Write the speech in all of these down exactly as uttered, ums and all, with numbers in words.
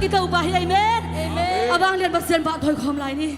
i Topa hi. Amen. Amen. A vanglian Pasian pahtawi khawm lai ni.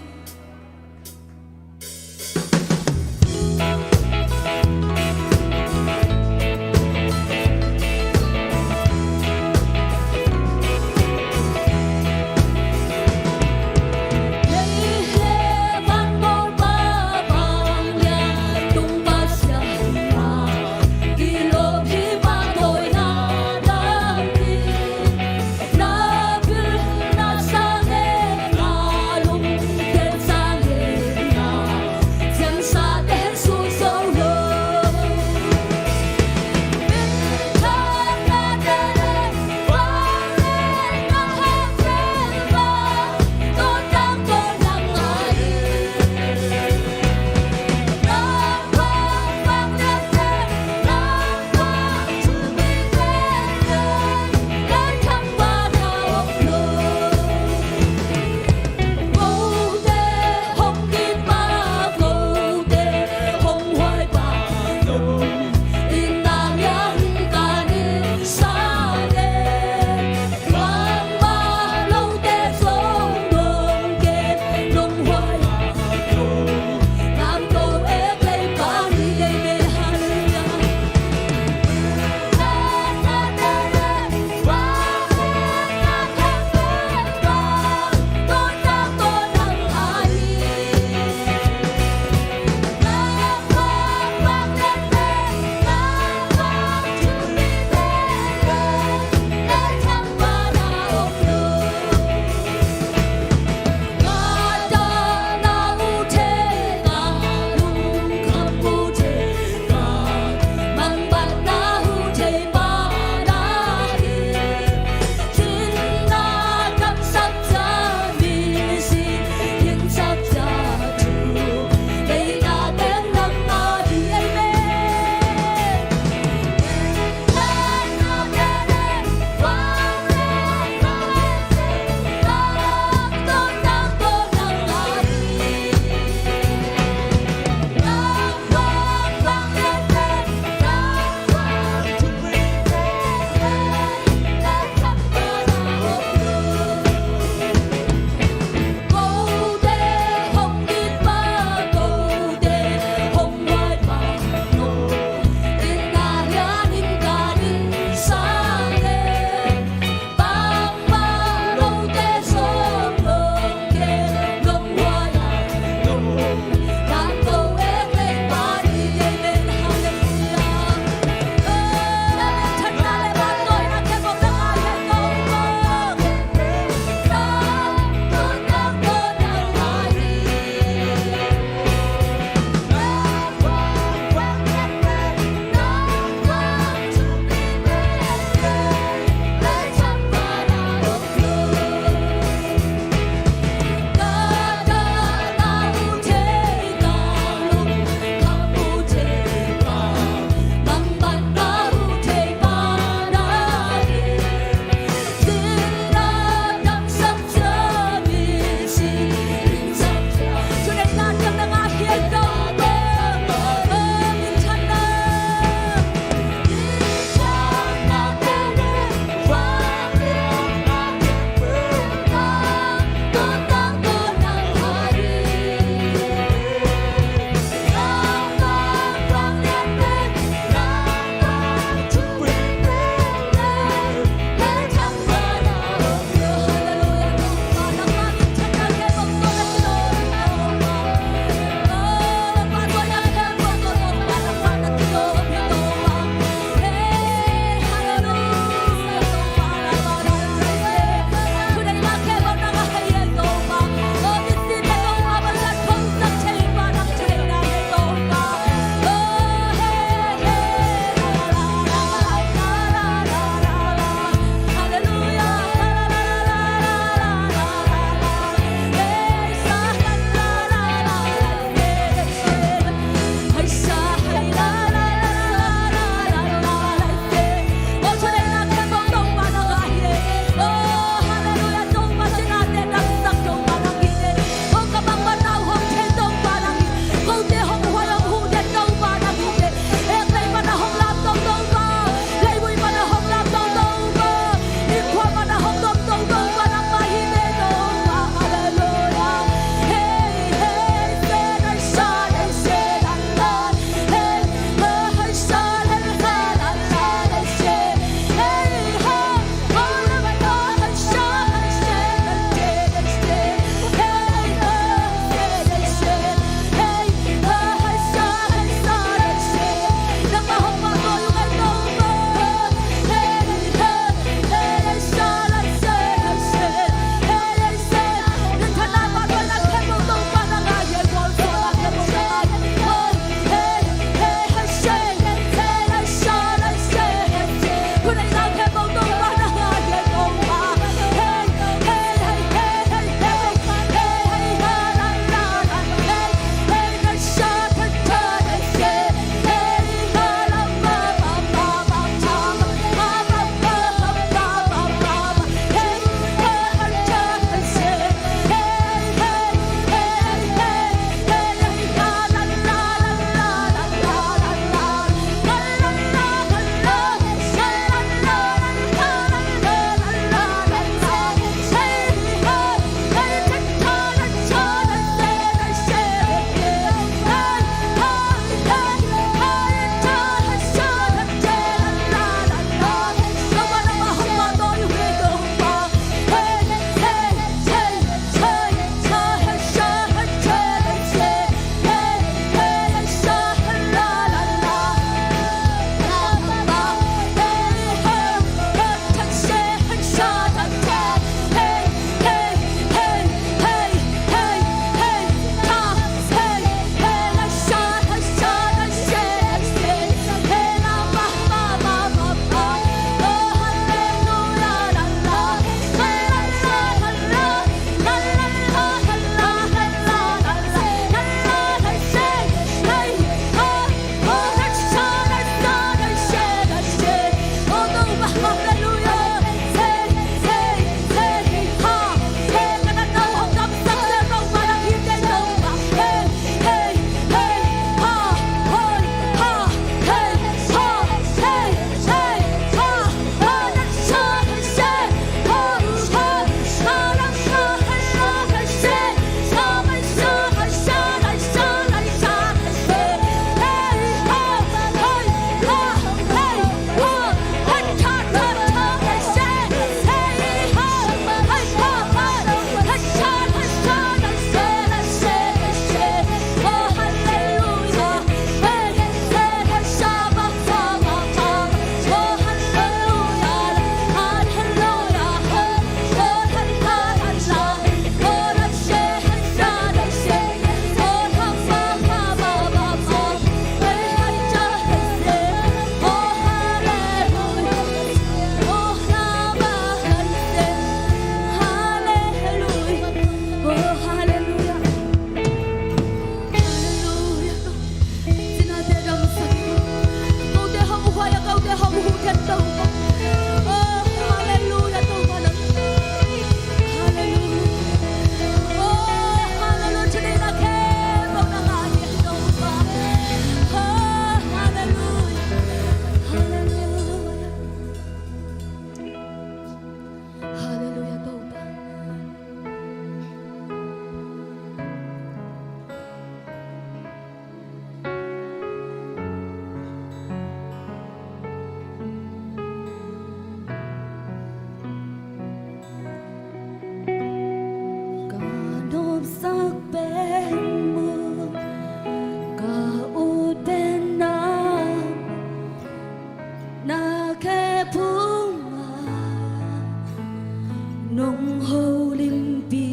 Nong holimpihna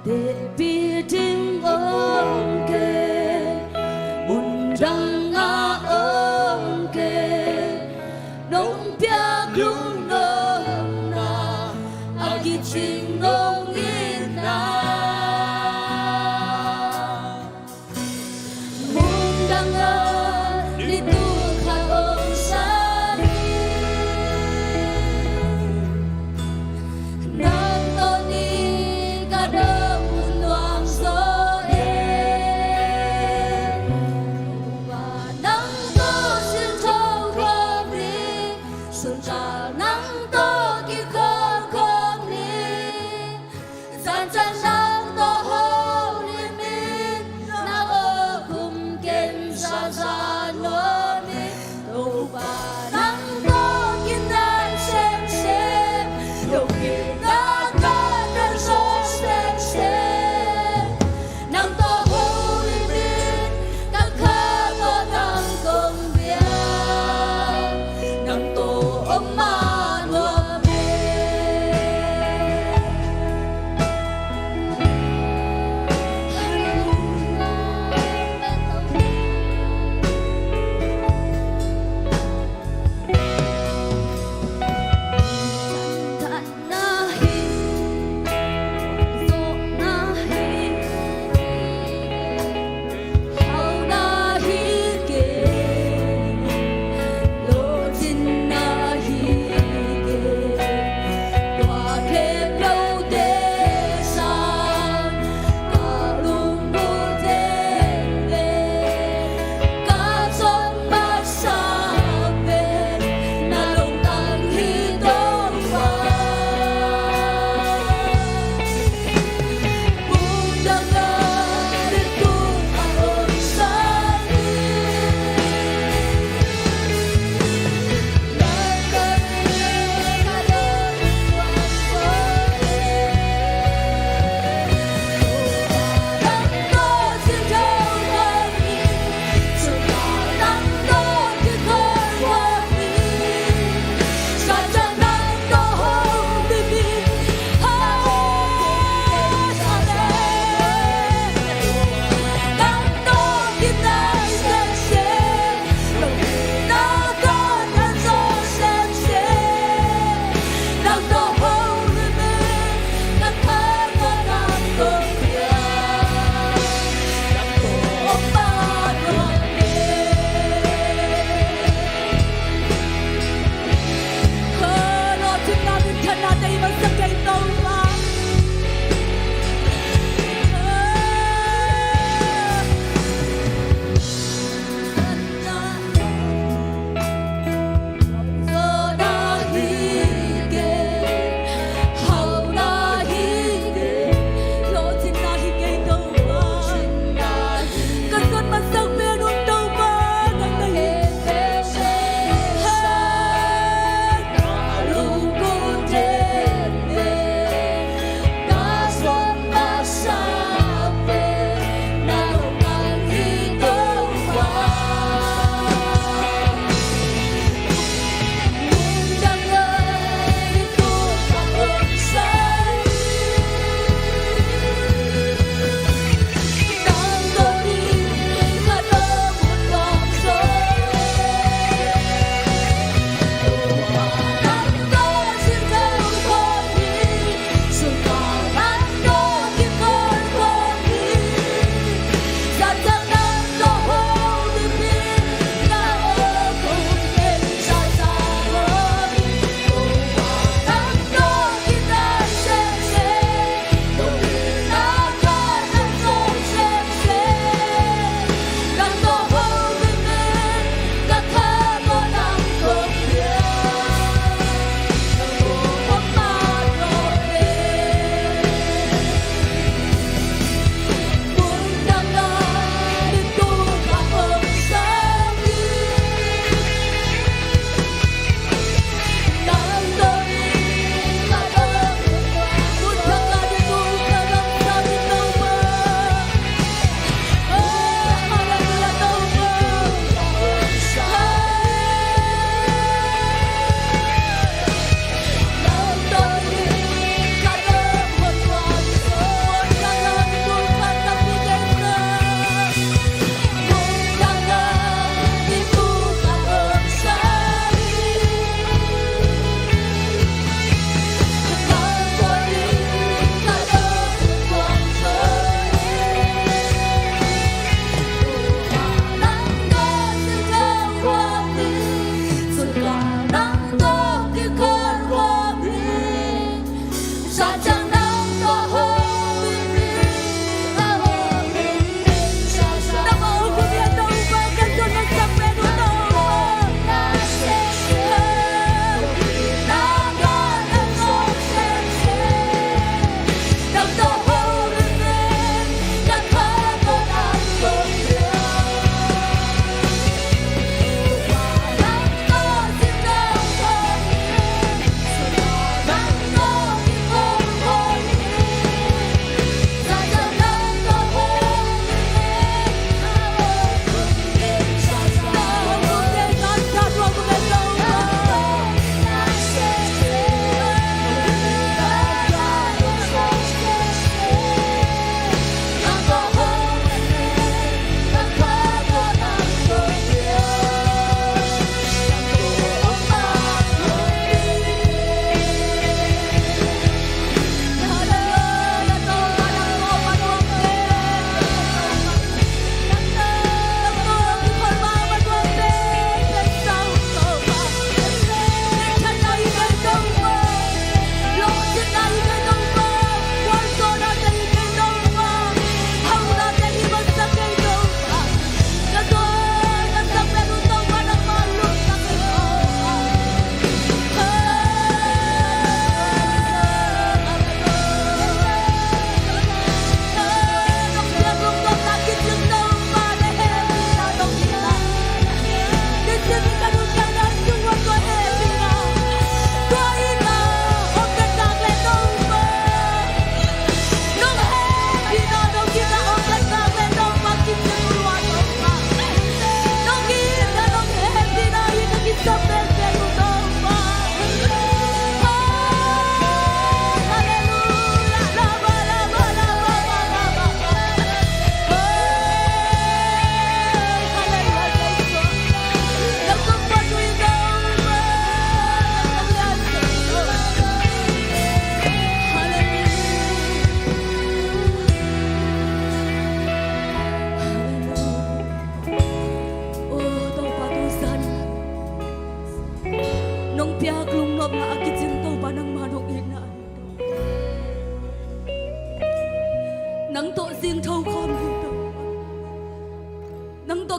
tehpih ding om kei, mun dangah om kei. Nong piak lungnopna, a kicing nong itna. Mundang a ni tu khat om sa hi. Nang tawh ni ka dong hun nuam zaw e. Nang tawh sin tho khawm ni, sun tawh nang tawh kikhawm khawm ni. Zan can nang tawh holim in, na aw khum ken zaza nuam in. Topa nang tawh kinai semsem, lungkimna ka tangzaw semsem. Nang tawh holim in, ka kha tawh nang kong bia. Nang tawh om ma nuam e.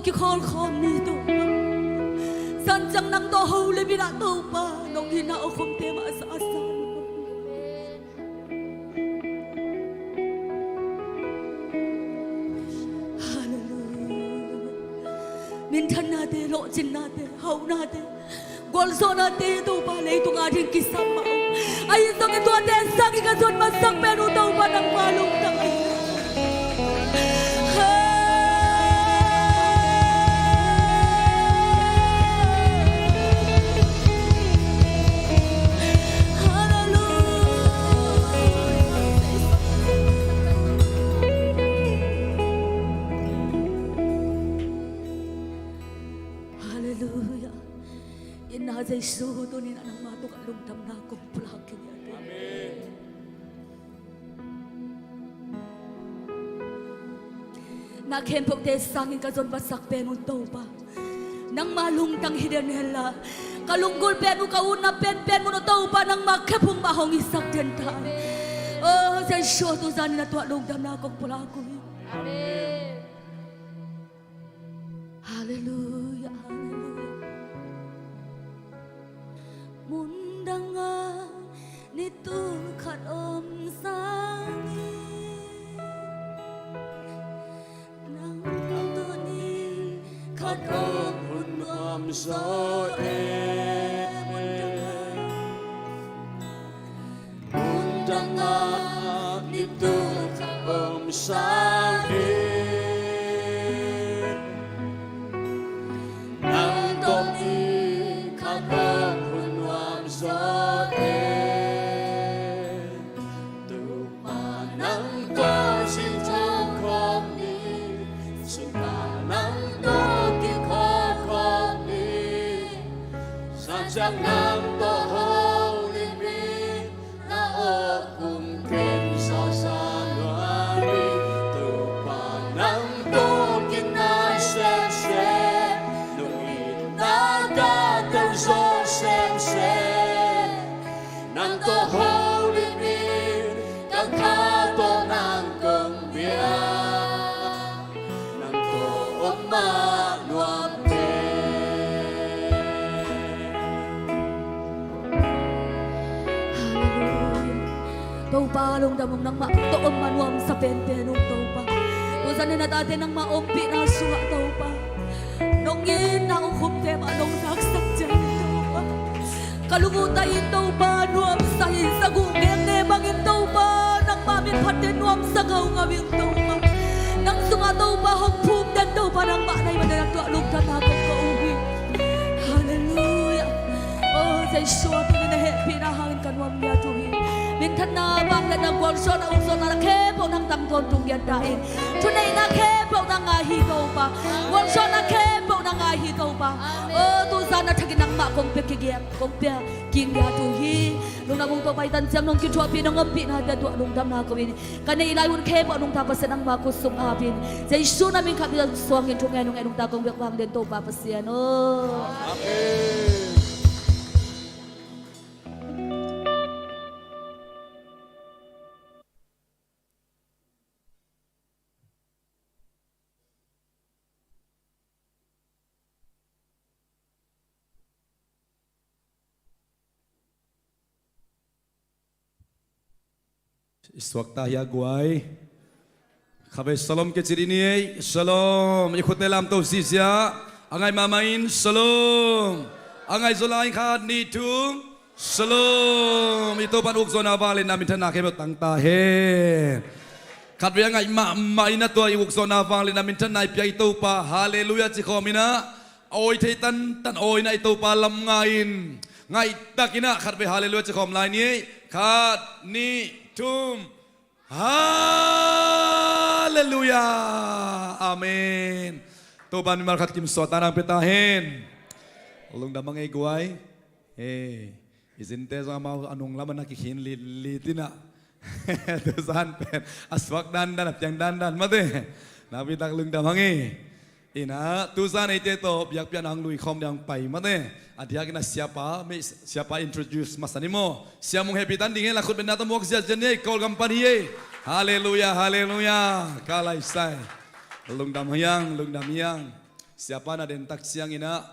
kikholkhawm ni Topa. Zan ciang nang tawh holim in ah Topa, nong itna awkhumte mah za a sa. Halleluiah. Minthannate, lawhcinnate, hauhnate, gualzawhnate Topa leitung a ding kisam mah. Ahi zongin tuate sangin ka zon masak pen uh Topa nangma lungtang ahi. Halleluiah. Itna Jesu, tuni-in ah nangma tungah lungdamna kong pulak kik hi. Amen. Na khempeuhte sangin ka zon masak pen un Topa, nangma lungtang hi den hen la, ka lunggulh pen uh, ka utna penpen mun uh Topa, nangma khephung mah hong hisak den ta. O Jesu, tu zan in ah tua lungdamna kong pulak uh hi. Amen. Halleluiah, halleluiah. Mundang ah ni tul khat om sangin, nang tawh ni khat om hun nuam zaw e. Mundang ah ni tul khat om sangin, nang tawh ni khat om hun nuam zaw e. Topa nang tawh zin thawh khawm ni, Topa nang tawh kikholkhawm ni. Zan ciang nang tawh holim in, na awkhum ken zaza nuam hi. Topa nang tawh kinga semsem, nong itna ka tawh zaw semsem. Nang tawh holim in, ka kha tawh nang kong biak, nang tawh om mah nuam pen. Halleluiah. Topa lungdam ung, nangmah tawh om mah nuamsa penpen ung Topa. Tu zan in na tate nangmah ompihna sungah Topa, nong itna awkhumte mah nong zaksak ciangin Topa, ka lung uh tai in Topa nuamsa hi. Saguk ngeknge bangin Topa, nangmah min phatte nuamsa ngaungau in Topa, nang sungah Topa hong phum den Topa nangmah na hi manin na tuah lungdamna kong ko uh hi. Halleluiah. O Jesu, tuni na hehpihna hangin ka nuam ngiat uh hi. Minthanna, vangliatna, gualzawhna, ukzawhna, na khempeuh nang tang tawntung ngiat ta in. Thuneihna khempeuh nang a hi Topa. Gualzawhna khempeuh nang a hi Topa. O tu zan a thakin nangmah kong pia kigiak, kong pia kigiak uh hi. Lungdam ung Topa, i tan ciang nong kithuahpih, nong ompihna te tuah lungdamna ko in. Ka neih lai hun khempeuh nungta Pasian nangma khut sung apin, Jesu na min khat bek suangin thu ngen nung e, nungta kong biak vang den Topa Pasian aw. Amen. I suakta hi a guai. Khatvei shalom kici dih ni ei. Shalom. I khutte lamto sisia. A ngai mahmah in shalom. A ngai zaw lai in khat, nih, thum. Shalom. I Topan ukzawhna, vangliatna, minthanna khempeuh tang ta hen. Khatvei a ngaih mahmah in a tua i ukzawhna, vangliatna, minthanna i pia i Topa, halleluiah ci khawm in a, a awi thei tantan awi in a i Topa lam nga in, ngaih tak in a khatvei halleluiah ci khawm lai ni ei. Khat, nih, thum. Halleluiah. Amen. Topan mimal khat kim suahtakna hong pia ta hen. Lungdam hang ei guai. Ei, i zinte zong amau a nung lam a na kikhin litlit in a. Tu zan pen a suak dandan, a piang dandan mate. Nakpi tak lungdam hang ei. In a, tu zan eite tawh biakpiakna hong lui khawm ding hong pai mate. A diakin a siapa, mei siapa introduce masa ni maw. Siam hong hehpih tan ding hen la, khut bengna tawh muak ziahziah ni ei, Kawlgam pan hi ei. Halleluiah, halleluiah. Ka laisai. Lungdam hiang, lungdam hiang. Siapa na den tak ciangin ah,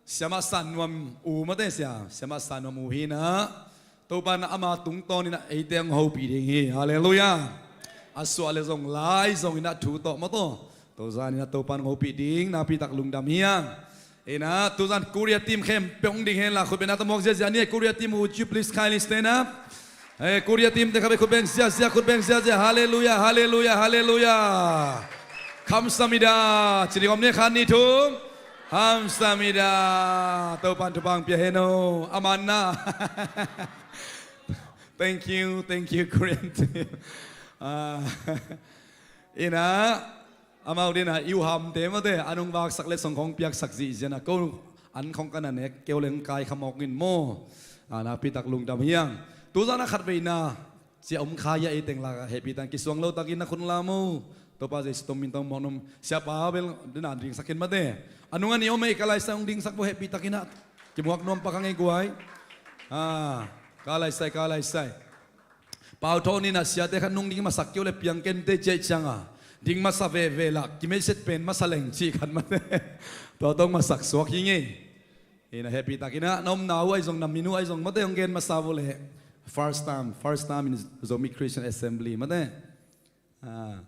siamah San Nuam U mate sia, siamah San Nuam U hi in ah, Topa in ama tungtawn in ah eite hong hopih ding hi. Halleluiah. A suah le zong lai zongin ah thu tawh mawtaw, tuzan in ah Topa in hong hopih ding nakpi tak lungdam hi hang. In ah tuzan Korea team khempeuh hong ding hen la, khut beng na tawh muak ziazia ni. Korea team, would you please kindly stand up? Hey, Korea team te kha be khut beng ziazia, khut beng ziazia. Halleluiah, halleluiah, halleluiah. Kamsahamnida. Ci ding om ni, khat, nih, thum. Kamsahamnida. Topa in thupha hong pia hen aw. Aman na. Thank you, thank you, Korean team. Ah, in ah, amau din ah, i uhamte mate, an hong vaksak le song khawng piaksak zihzian a, ko an khawng ka na nek, keu leng kai kha mawk in maw. Ah, nakpi tak lungdam hi hang. Tuzan a khatveina cia om kha hi a, ei teng lak ah hehpih takin kisuang lo takin na khut hong la maw. Topa Jesu tawh min tawh mawk nuam. Siapa bel din ah dingsak khin mate. A nung a ni om ei, ka laisai hong dingsak bo, hehpih takin ah. Kimuak nuam pak hang ei guai. Ah, ka laisai, ka laisai. Pau Thawn in ah siate khat nung ding masak kei uh le piang ken te ci ahih ciang a, ding masa veve lah, kimeiset pen masa leng cih khat mate. Tua tawh hong masak suak hi ngei. In ah hehpih takin ah, na omna uh ahi zong, na min uh ahi zong mate, hong gen masa uh leh. First time, first time in Zomi Christian Assembly mate. Ah.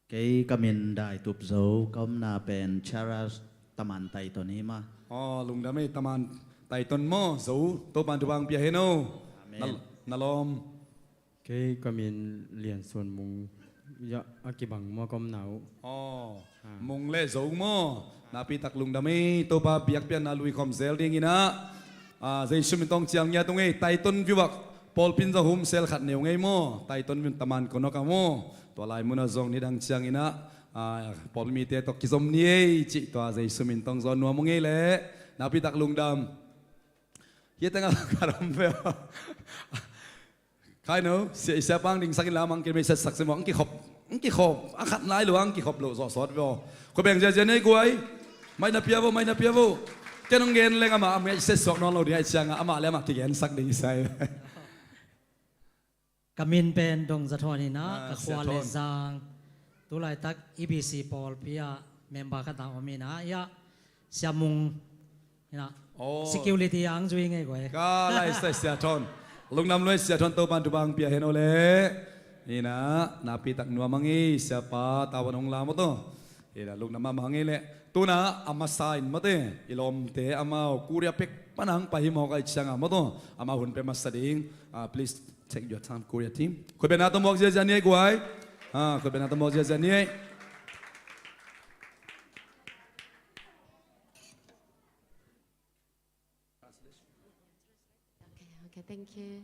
Kei ka min Dai Tup Zo, ka omna pen Chara Taman Taiton hi ma. Aw, lungdam ei, Taman Taiton maw, Zo, Topa in thupha hong pia hen aw. Amen. Na, na lawm. Kei ka min Lian Suan Mung, ya, a kibang maw ka omna uh. Aw, ah. Mung le Zo maw, nakpi tak lungdam ei, Topa biakpiakna lui khawm zel dingin ah. Ah, Jesu min tawh cial ngiat ung ei, Taiton viuvak pawlpi in zong home cell khat nei ung ei maw, Taiton viu Taman Konok ah maw. Tua lai mun ah zong nidang ciangin ah, ah, pawlpi mite tawh kizom ni ei cih, tua Jesu min tawh zong nuam ung ei leh. Nakpi tak lungdam. Hia tengah ka ram ve. Khai no, sia, sia pang dingsak in la mang kin mei set sak si maw, ang kikhop, ang kikhop, a khat nai lo ang kikhop lo zawh sawt ve aw. Khut beng ziazia ni ei guai. Mai na pia vo, mai na pia vo. Ken hong gen leng amah a mei set suak nawn lo ding ahih ciang a, amah le amah kigensak ding hi sai. Ka min pen Dong Za Thawn in ah, ah, ka khua le zang. Tulaitak E B C pawlpi ah member khat ah om in ah, ya, Sia Mung in ah, security ah ang zui ngei guai. Ka laisai Sia Thawn. Lungdam lua ei Sia Thawn, Topa in thupha hong pia hen aw leh. In ah, nakpi tak nuam hang ei, siapa tavuan hong la mawtaw. In ah, lungdam mahmah hang ei leh. Tu in ah, a masa in mate, i lawmte amau Korea pek pan hong pai hi mawk ahih ciang a mawtaw, amau hun pia masa ding. Ah, please take your time, Korea team. Khut beng na tawh muak ziazia ni ei guai. Ah, khut beng na tawh muak ziazia ni ei. Okay, okay, thank you.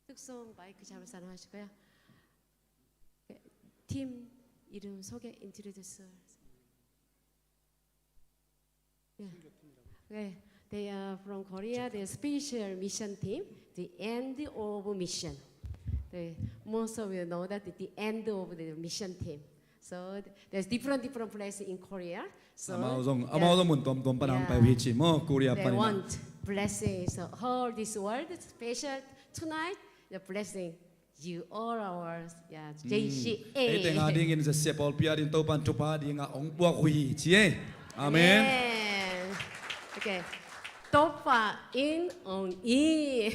tuk song 마이크 잡으세요. 하시고요. Okay, team 이름 소개, introduce. Yeah. Okay, they are from Korea. They're special mission team, the end of mission. They, most of you know that the end of the mission team. So there's different, different place in Korea. So amau zong, amau zong mun tuamtuam pan hong pai uh hi ci maw, Korea pan in ah. They want blessing. So all this world special tonight, the blessing. You all are, yeah, J C A. Ei teng a dingin, sia pawlpi a ding Topa in thupha ding a hong puak uh hi ci ei. Amen. Amen. Okay. Topa in hong i.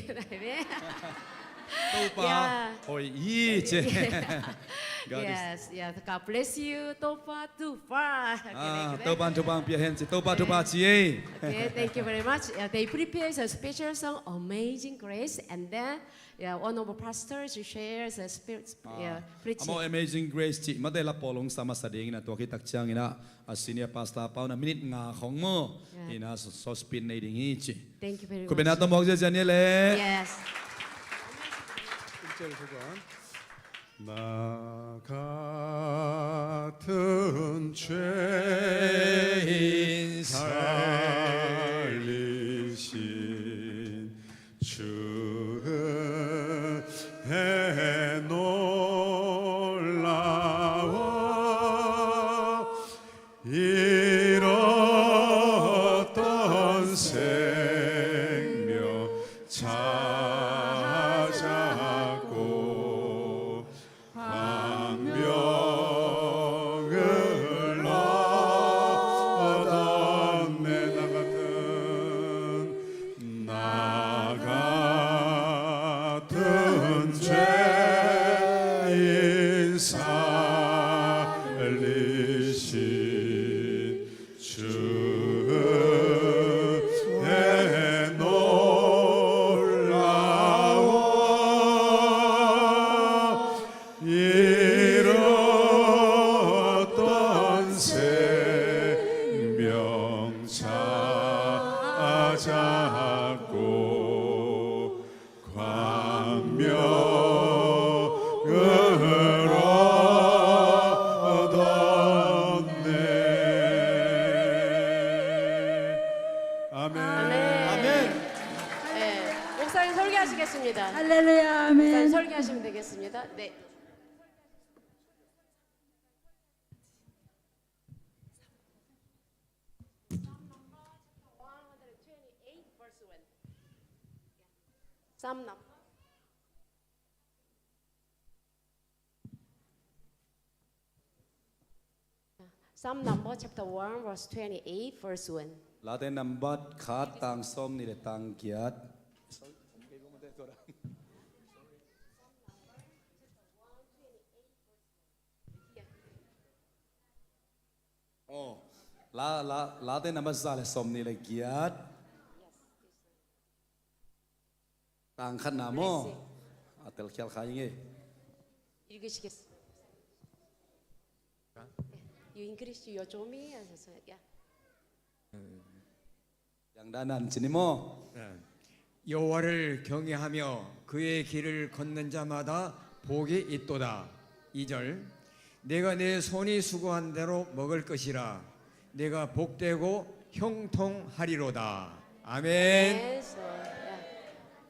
Topa hong i ci. Yes, yes. God bless you, Topa thupha. Ah, Topa in thupha hong pia hen ci. Topa thupha ci ei. Okay, thank you very much. Yeah, they prepare a special song, Amazing Grace, and then Yeah, one of our pastors shares a spirit, yeah, preaching. Amau Amazing Grace cih mate la pawl hong sa masa dingin a, tua khit tak ciangin a, a senior pastor pa un a minute nga khong maw. Yeah. In a so, so speed nei ding hi ci. Thank you very much. Khut beng na tawh muak ziazia ni le. Yes. 나 같은 죄인 살리신 주의 놀라워, 잃었던 생명 찾았고, 광명을 받고 광명을 얻었네. 아멘. 아멘. 네, 목사님 설교하시겠습니다. 할렐루야, 아멘. 목사님 설교하시면 되겠습니다. 네. Psalm number. Psalm number chapter one, verse twenty-eight, verse one. Late nambat khat, tang sawm nih le tang giat. Oh, la, la, Late nambat za le sawm nih le giat. Tang khatna maw? A telkhial kha ing ei. 읽으시겠습니까? You English, you Zomi 하셨어요? 야. Yang danan cini maw? 예. 여호와를 경외하며 그의 길을 걷는 자마다 복이 있도다. 이 절. 내가 내 손이 수고한 대로 먹을 것이라. 내가 복되고 형통하리로다. 아멘. Yes, Lord. Yeah.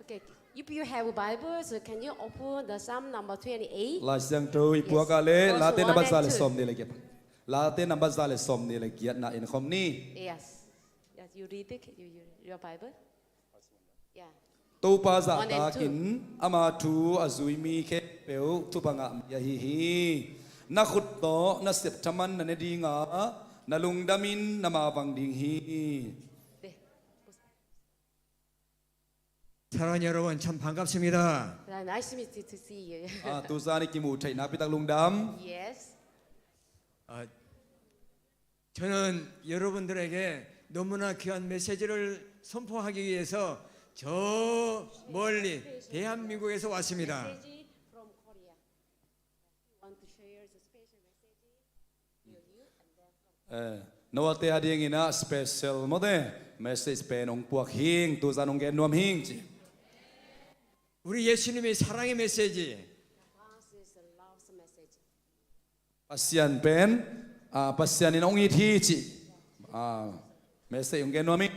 Okay. If you have a Bible, so can you open the Psalm number twenty-eight? Lai Siangtho i puak a le, Late nambat za le sawm nih le giat. Late nambat za le sawm nih le giatna en khawm ni. Yes. Yes, you read it. You, you, your Bible. Yeah. Topa zahtakin ama thu a zui mi khempeuh thupha ngah mi ahi hi. Na khut tawh na sep thaman na ne dinga, na lungdamin na mavang ding hi. 사랑하는 여러분, 참 반갑습니다. Nice to see you. Tuzan i kimuh theih nakpi tak lungdam. Yes. 아, 저는 여러분들에게 너무나 귀한 메시지를 선포하기 위해서 저 멀리 대한민국에서 왔습니다. Note a dingin a special mawte message pen hong puak hing, tuzan hong gen nuam hing ci. 우리 예수님의 사랑의 메시지. Pasian pen, Pasian in hong it hi ci message hong gen nuam hing.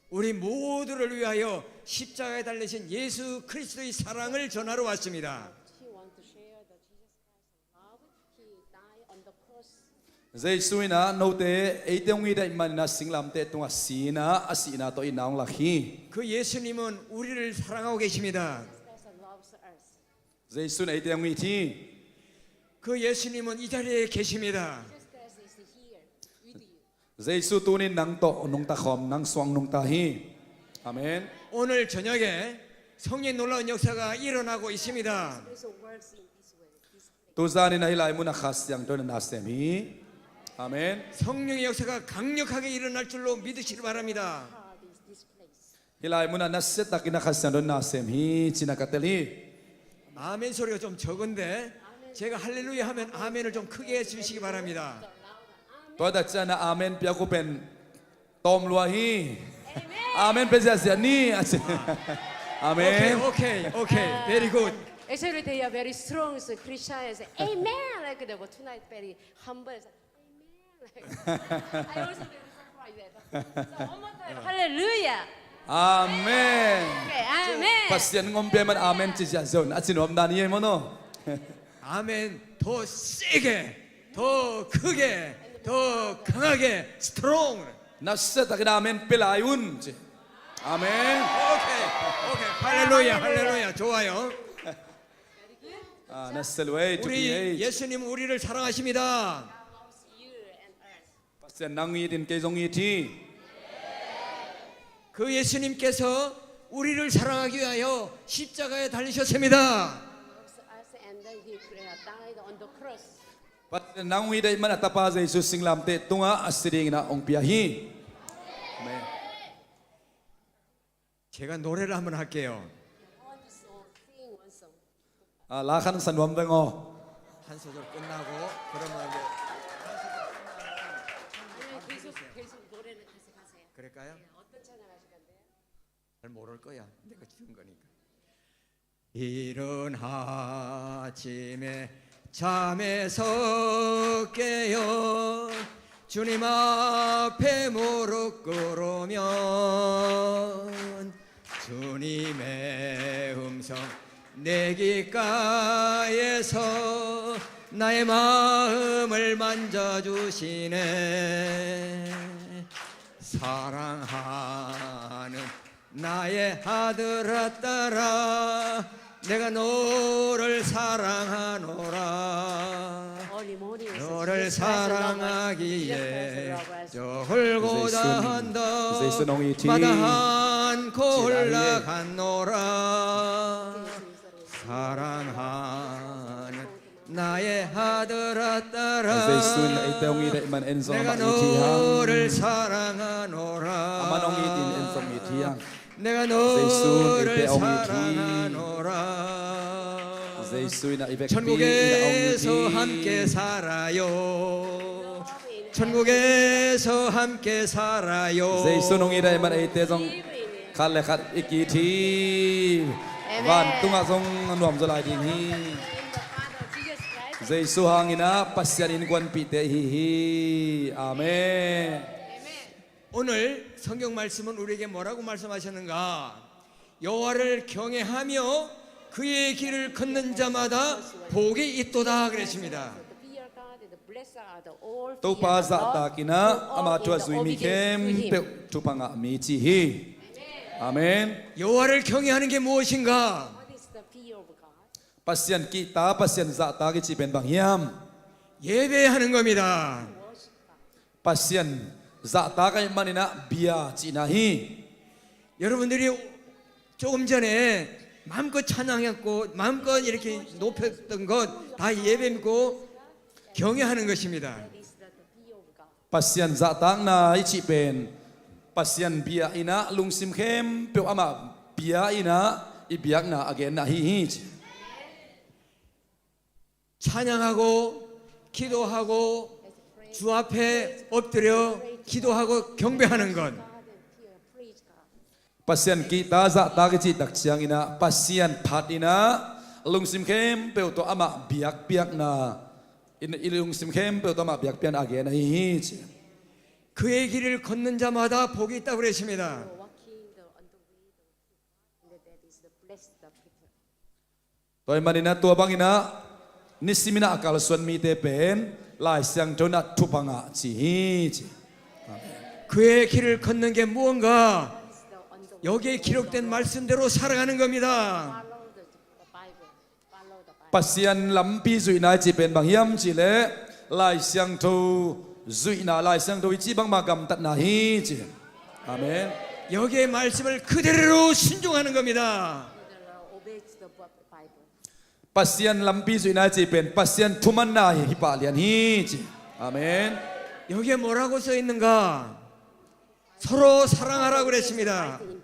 우리 모두를 위하여 십자가에 달리신 예수 그리스도의 사랑을 전하러 왔습니다. Jesu in a note eite hong it ahih manin a singlamteh tungah si in a, a sihna tawh itna hong lak hi. 그 예수님은 우리를 사랑하고 계십니다. Jesu in eite hong it hi. 그 예수님은 이 자리에 계십니다. Jesu tuni nang tawh nungta khawm, nang suang nungta hi. Amen. 오늘 저녁에 성령의 놀라운 역사가 일어나고 있습니다. Tuzan in a hih lai munah Kha Siangtho in a na sem hi. Amen. 성령의 역사가 강력하게 일어날 줄로 믿으시기 바랍니다. Hih lai munah nasia takin a Kha Siangtho in a na sem hi ci-in a ka tel hi. 아멘 소리가 좀 적은데 제가 할렐루야 하면 아멘을 좀 크게 해주시기 바랍니다. Tua tak ciangin a amen piak uh pen tawm lua hi. Amen pia ziahziah ni a ci. Amen. Okay, okay, okay. Very good. Actually, they are very strong, so Christian is amen. Like they were tonight very humble. Amen. I also very surprised. So one more time. Hallelujah. Amen. Okay, amen. Pasian ngom pia man amen ci ziahziah un a ci nuam dan hi ei maw no. 아멘. 더 세게, 더 크게, 더 강하게, strong. Nasia takin amen pia lai un ci. Amen. 오케이, 오케이. 할렐루야, 할렐루야. 좋아요. Nasia lua ei, thupi ei. 우리 예수님 우리를 사랑하십니다. Pasian nang it in kei zong it hi. 그 예수님께서 우리를 사랑하기 위하여 십자가에 달리셨습니다. Us and then he died on the cross. Pasian nang it ahih man a tapa Jesu singlamteh tungah a si dingin a hong pia hi. Amen. 제가 노래를 한번 할게요. I want to sing one song. 아, la khat sa nuam veng aw. 한 소절 끝나고 그러면 이제 아니면 계속 계속 노래를 계속 하세요. 그럴까요? 네, 어떤 찬양 하실 건데요? 잘 모를 거야. 내가 지은 거니까. 이른 아침에 잠에서 깨어 주님 앞에 무릎 꿇으면 주님의 음성 내 귓가에서 나의 마음을 만져주시네. 사랑하는 나의 아들아, 딸아, 내가 너를 사랑하노라. 너를 사랑하기에 저 헐고다 언덕 마다 안고 올라갔노라. 사랑하는 나의 아들아, 딸아, Jesu in eite hong it ahih man en zong amah it hi hang. 너를 사랑하노라. Amah in hong it in en zong it hi hang. 내가 너를 사랑하노라. Jesu in eite hong it hi. Jesu in i vekpi in hong it hi. 천국에서 함께 살아요. 천국에서 함께 살아요. Jesu in hong it ahih man eite zong khat le khat i ki-it hi. Amen. Vantungah zong a nuam zaw lai ding hi. Jesu hangin ah Pasian innkuanpihte i hi hi. Amen. 오늘 성경 말씀은 우리에게 뭐라고 말씀하셨는가? 여호와를 경외하며 그의 길을 걷는 자마다 복이 있도다 그랬습니다. Topa zahtak in ah ama thu a zui mi khempeuh thupha ngah mi ci hi. Amen. 여호와를 경외하는 게 무엇인가? Pasian kihta, Pasian zahtak i cih pen bang hiam? 예배하는 겁니다. Pasian zahtak ahih manin ah bia cihna hi. 여러분들이 조금 전에 마음껏 찬양했고 마음껏 이렇게 높였던 것 다 예배입니다. 경외하는 것입니다. Pasian zahtakna i cih pen Pasian bia in ah lungsim khempeuh amah bia in ah i biakna a genna ahi hi ci. 찬양하고 기도하고 주 앞에 엎드려 기도하고 경배하는 것. Pasian kihta zahtak i cih tak ciangin ah Pasian phat in ah lungsim khempeuh tawh amah biakpiakna, i lungsim khempeuh tawh amah biakpiakna a gen ahi hi ci. 그의 길을 걷는 자마다 복이 있다고 그랬습니다. Tua ahih manin ah tua bangin ah nisimin ah a kalsuan mite pen Lai Siangtho in ah thupha ngah ci hi ci. 그의 길을 걷는 게 무언가? 여기에 기록된 말씀대로 살아가는 겁니다. Pasian lampi zuihna i cih pen bang hiam cih leh Lai Siangtho zuihna, Lai Siangtho i cih bangmah gamtatna hi ci. Amen. 여기의 말씀을 그대로 순종하는 겁니다. Pasian lampi zuihna i cih pen Pasian thumanna hi pah lian hi ci. Amen. 여기에 뭐라고 써 있는가? 서로 사랑하라고 그랬습니다. What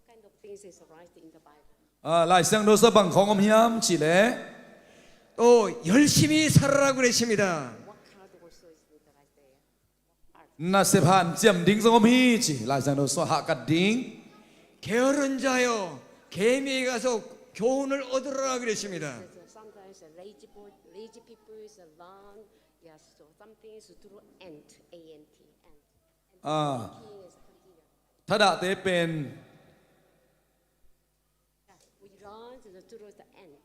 kind of things is right in the Bible? Ah, Lai Siangtho sung bang khawng om hiam cih leh 또 열심히 살아라고 그랬습니다. Work hard also is right there. Nasep hanciam ding zong om hi ci. Lai Siangtho sung hahkat ding. 게으른 자여, 개미에 가서 교훈을 얻으라 그랬습니다. Sometimes a lazy boy, lazy people is a learn, yes, so something is through ant, A N T, ant. Ah, thadahte pen. We learn the through the ant.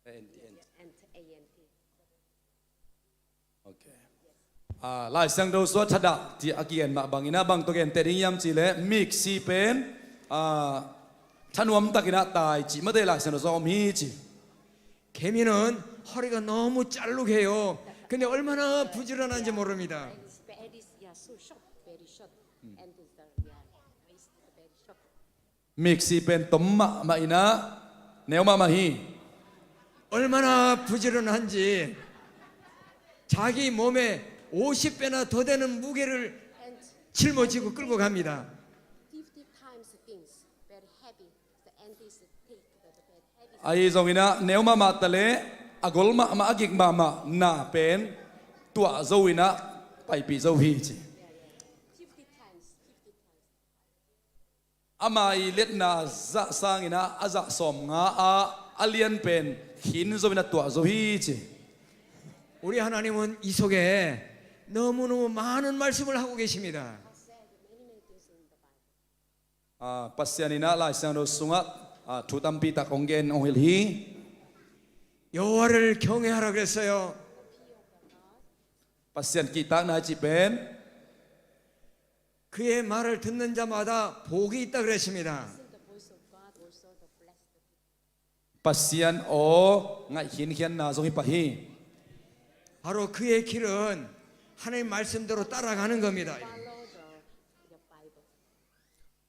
Ant, ant. Ant, A N T. Okay. Ah, Lai Siangtho sung thadah ci a kigen mah bangin ah bang tawh genteh ding hiam cih leh miksi pen, ah, thanuam takin ah tai cih mah teh Lai Siangtho sung om hi ci. 개미는 허리가 너무 잘록해요. 근데 얼마나 부지런한지 모릅니다. It's very, yeah, so short, very short. And it's the, yeah, it's very short. Miksi pen tom mahmah in ah neu mahmah hi. 얼마나 부지런한지 자기 몸에 오십 배나 더 되는 무게를 жил어지고 끌고 갑니다. Fifty times things, very heavy. The ant is take the very heavy. Ahi zongin ah neu mahmah ta leh a gol mahmah a gik mahmah na pen tuah zo in ah paipih zo hi ci. Fifty times, fifty times. ama ii liatna zah sangin ah a zah sawmnga ah a lianpen khin zo in a tuah zo hi ci. 우리 하나님은 이 속에 너무너무 많은 말씀을 하고 계십니다. Ah, Pasian in ah Lai Siangtho sungah, ah, thu tampi tak hong gen hong hilh hi. 여호와를 경외하라 그랬어요. Pasian kihtakna i cih pen 그의 말을 듣는 자마다 복이 있다 그랬습니다. Pasian aw ngaih khinkhianna zong hi pah hi. 바로 그의 길은 하나님 말씀대로 따라가는 겁니다.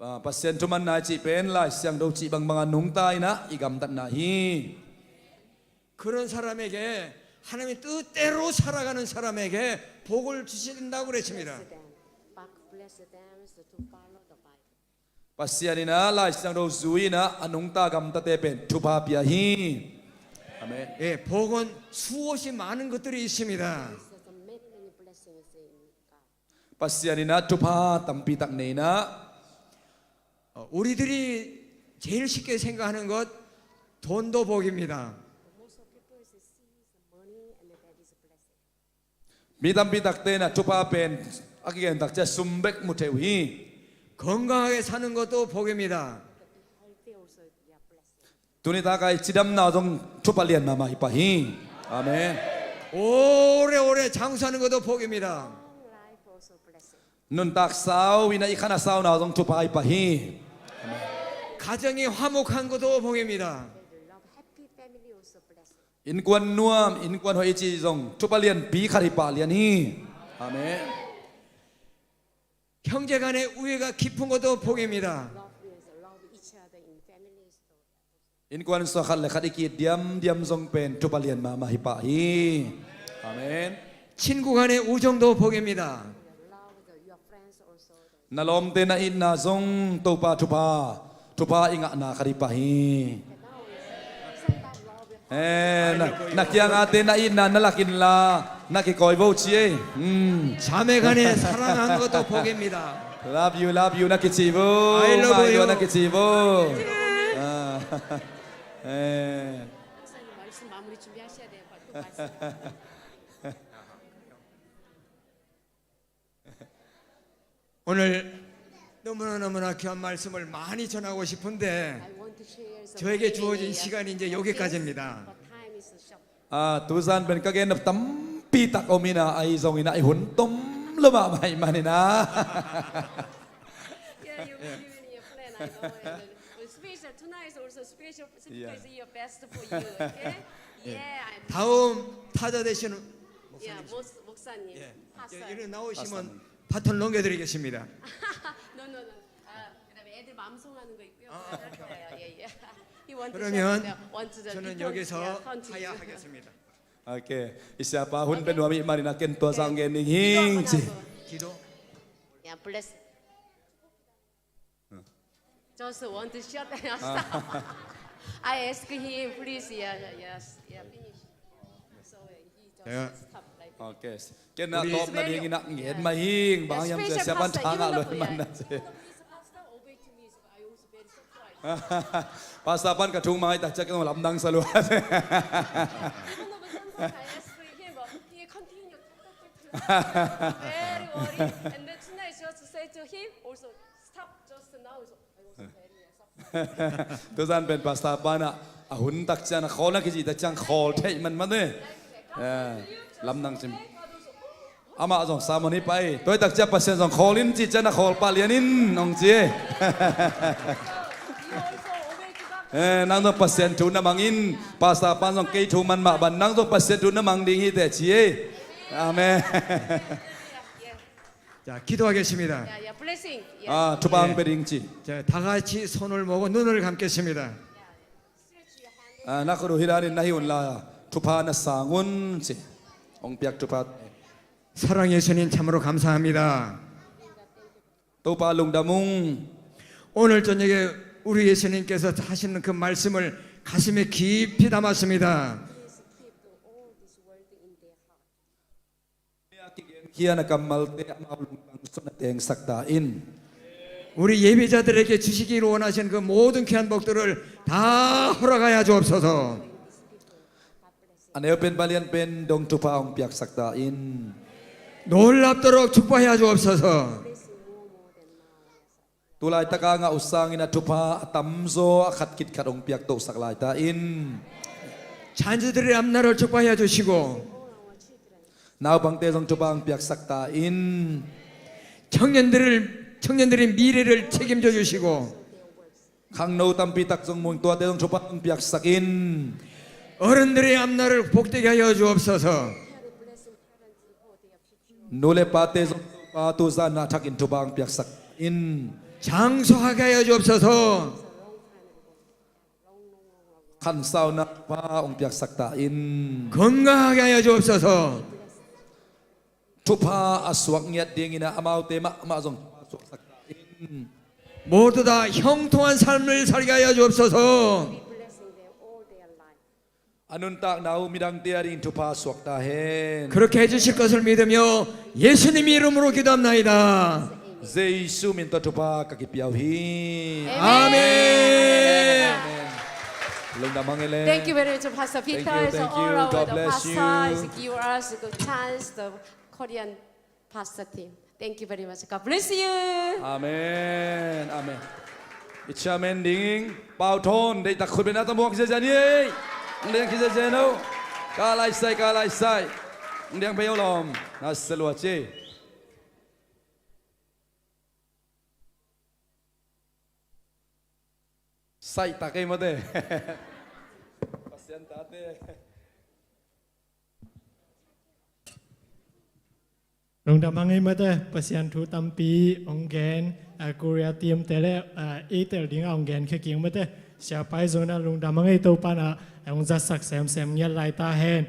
Ah, Pasian thumanna i cih pen Lai Siangtho cih bangbang a nungta in ah i gamtatna hi. 그런 사람에게 하나님의 뜻대로 살아가는 사람에게 복을 주신다고 그랬습니다. Pasian in ah Lai Siangtho zui in ah a nungta gamtate pen thupha pia hi. Amen. 예, 복은 수없이 많은 것들이 있습니다. Pasian in ah thupha tampi tak nei in ah 어, 우리들이 제일 쉽게 생각하는 것, 돈도 복입니다. Mi tampi takte in ah thupha pen a kigen tak ciang sum bek mu thei uh hi. 건강하게 사는 것도 복입니다. Tuni tak a i cidamna zong thupha lian mahmah hi pah hi. Amen. 오래오래 장수하는 것도 복입니다. Nuntak sau in ah i khan a sauna zong thupha hi pah hi. 가정이 화목한 것도 복입니다. Innkuan nuam, innkuan hoih i cih zong thupha lianpi khat hi pah lian hi. Amen. 형제 간의 우애가 깊은 것도 복입니다. Innkuan sung khat le khat i ki-it diamdiam zong pen thupha lian mahmah hi pah hi. Amen. 친구 간의 우정도 복입니다. Na lawmte na itna zong Topa thupha, thupha i ngahna khat hi pah hi. Eh, na, na kiangate na itna na lak inla na kikawi vo ci ei. Hmm. 자매 간의 사랑하는 것도 복입니다. Love you, love you na kici vo. I love you na kici vo. Ah. Eh. 목사님 말씀 마무리 준비하셔야 돼요. 또 말씀. 오늘 너무나 너무나 귀한 말씀을 많이 전하고 싶은데 저에게 주어진 시간이 이제 여기까지입니다. Ah, tuzan pen ka gen nop tampi tak om in ah, ahi zongin ah i hun tom lo mahmah ahih manin ah. Yeah, you, you in your plan, I know. And the special tonight is also special because your best for you, okay? Yeah, I'm 다음 타자 되시는 Yeah, 목사님. 목, 목사님. 예. Pastor. 이리 나오시면 바톤 넘겨드리겠습니다. No, no, no. 아, 그다음에 애들 맘송하는 거 있고요. 아, 그다음에 예, 예. He want to 그러면 share with the, want to the 저는 little, 여기서 yeah, continue. 하야하겠습니다. Okay. I siapa hun pen nuam ahih manin ah ken tua zang gen ning hing ci. 기도. Yeah, bless. Just want to shut. I ask him, please. Yeah, yeah, yes, yeah, finish. So uh, he just stop like. Okay. Ken ah tawp nading in ah ngen mah hing, bang hiam cih leh siapa in thang a loi man na ci. Pastor pan ka thung mai tak ciang lamdang sa lua. Very worried. And then tonight just say to him also, stop just now. Tuzan pen pastor pan ah a hun tak ciang a khawl na kici tak ciang khawl theih man man e. Lamdang cim. Amah zong sermon hi pah e. Tua hi tak ciang Pasian zong khawl in ci ciang a khawl pah lian in hong ci e. Eh, nang zong Pasian thu na mang in, pastor pan zong kei thu man mah bang, nang zong Pasian thu na mang ding hi teh ci e. Amen. 자, 기도하겠습니다. Yeah, yeah, blessing. Yeah. Ah, thupha hong pia ding ci. 자, 다 같이 손을 모으고 눈을 감겠습니다. Ah, na khut uh hi dan in na hi un la, thupha na sang un ci. Hong piak thupha. 사랑 예수님, 참으로 감사합니다. Topa lungdam ung. 오늘 저녁에 우리 예수님께서 하시는 그 말씀을 가슴에 깊이 담았습니다. Hi a kigenkhia na kammalte amau lungtang sungah na tengsak ta in. 우리 예배자들에게 주시기를 원하시는 그 모든 귀한 복들을 다 허락하여 주옵소서. A neu pen, a lian pen dong thupha hong piaksak ta in. 놀랍도록 축복하여 주옵소서. Tu laitaka ngah uh sangin a thupha a tamzaw a khat khit khat hong piaktohsak lai ta in. 자녀들의 앞날을 축복하여 주시고. Naupangte zong thupha hong piaksak ta in. 청년들을, 청년들의 미래를 책임져 주시고. Khangno tampi tak zong mu in, tuate zong thupha hong piaksak in. 어른들의 앞날을 복되게 하여 주옵소서. Nu le pate zong pa tu zan a thakin thupha hong piaksak in. 장수하게 하여 주옵소서. Khansauna thupha hong piaksak ta in. 건강하게 하여 주옵소서. Thupha a suak ngiat dingin a amaute mahmah zong thupha suaksak ta in. 모두 다 형통한 삶을 살게 하여 주옵소서. A nuntakna uh midangte adingin thupha suak ta hen. 그렇게 해주실 것을 믿으며 예수님 이름으로 기도합나이다. Jesu min tawh thupha ka kipia uh hi. 아멘. Amen. Lungdam hang e le. Thank you very much, Pastor Peter. Thank you, thank you. God bless you. So all our the pastor is give us the chance, the Korean pastor team. Thank you very much. God bless you. Amen. Amen. I chairman ding, Pau Thon, deihtak khut beng na ta muak ziazia ni ei. Ang deng khi ziazia no. Ka laisai, ka laisai. Ang deng pei lom. Na selua ci. Sai tak ei mate. Pasian tate. Lungdam hang ei mate, Pasian thu tampi hong gen, a, Korea team te le, a, ei tel ding a hong gen khia kik mate. Siapa i zong na lungdam hang ei, Topa na hong zatsak semsem ngiat lai ta hen.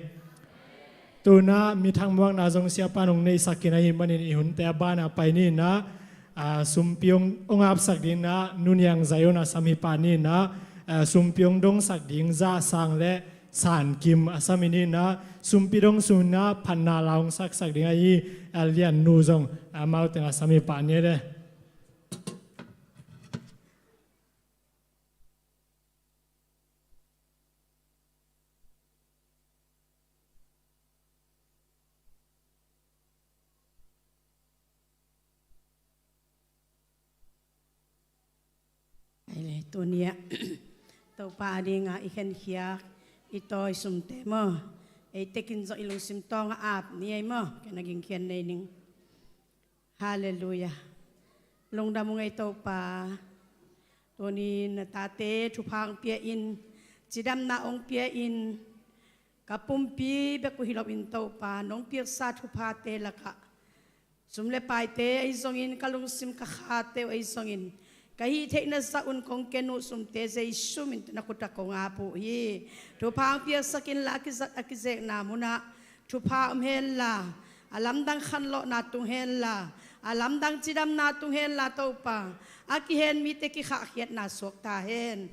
Tuna mi thangmuakna zong Siapa nong neihsak in ahih manin i hunte a bana pai ni na, a, sumpi hong, hong apsak ding na, Nu Niang Zion a sam hi pah ni na, a, sumpi hong dongsak ding Za Sang le San Kim a sam hi ni na, sumpi dong sung na phatna la hong saksak ding ahi, a, Lian Nu zong amau teng a sam hi pah ni le. Ai le, tuni ah Topa a dingin i khenkhiat i tawi sumte maw, ei tekin zong i lungsim tawng a ap ni ei maw, ken a ging khian nei ning. Halleluiah. Lungdam ung ei Topa. Tuni na tate thupha hong pia in, cidamna hong pia in, ka pumpi bek uh hi loin Topa, nong piaksa thuphate lakah sum le paite ahi zongin, ka lungsim ka khate uh ahi zongin, ka hih theihna zah un kong ken uh sumte Jesu min tawh na khut ah kong ap uh hi. Thupha hong piaksak inla, a kizat a kizekna munah thupha om henla, a lamdang khanlawhna tung henla, a lamdang cidamna tung henla Topa, a kihen mite kikhahkhiatna suak ta hen.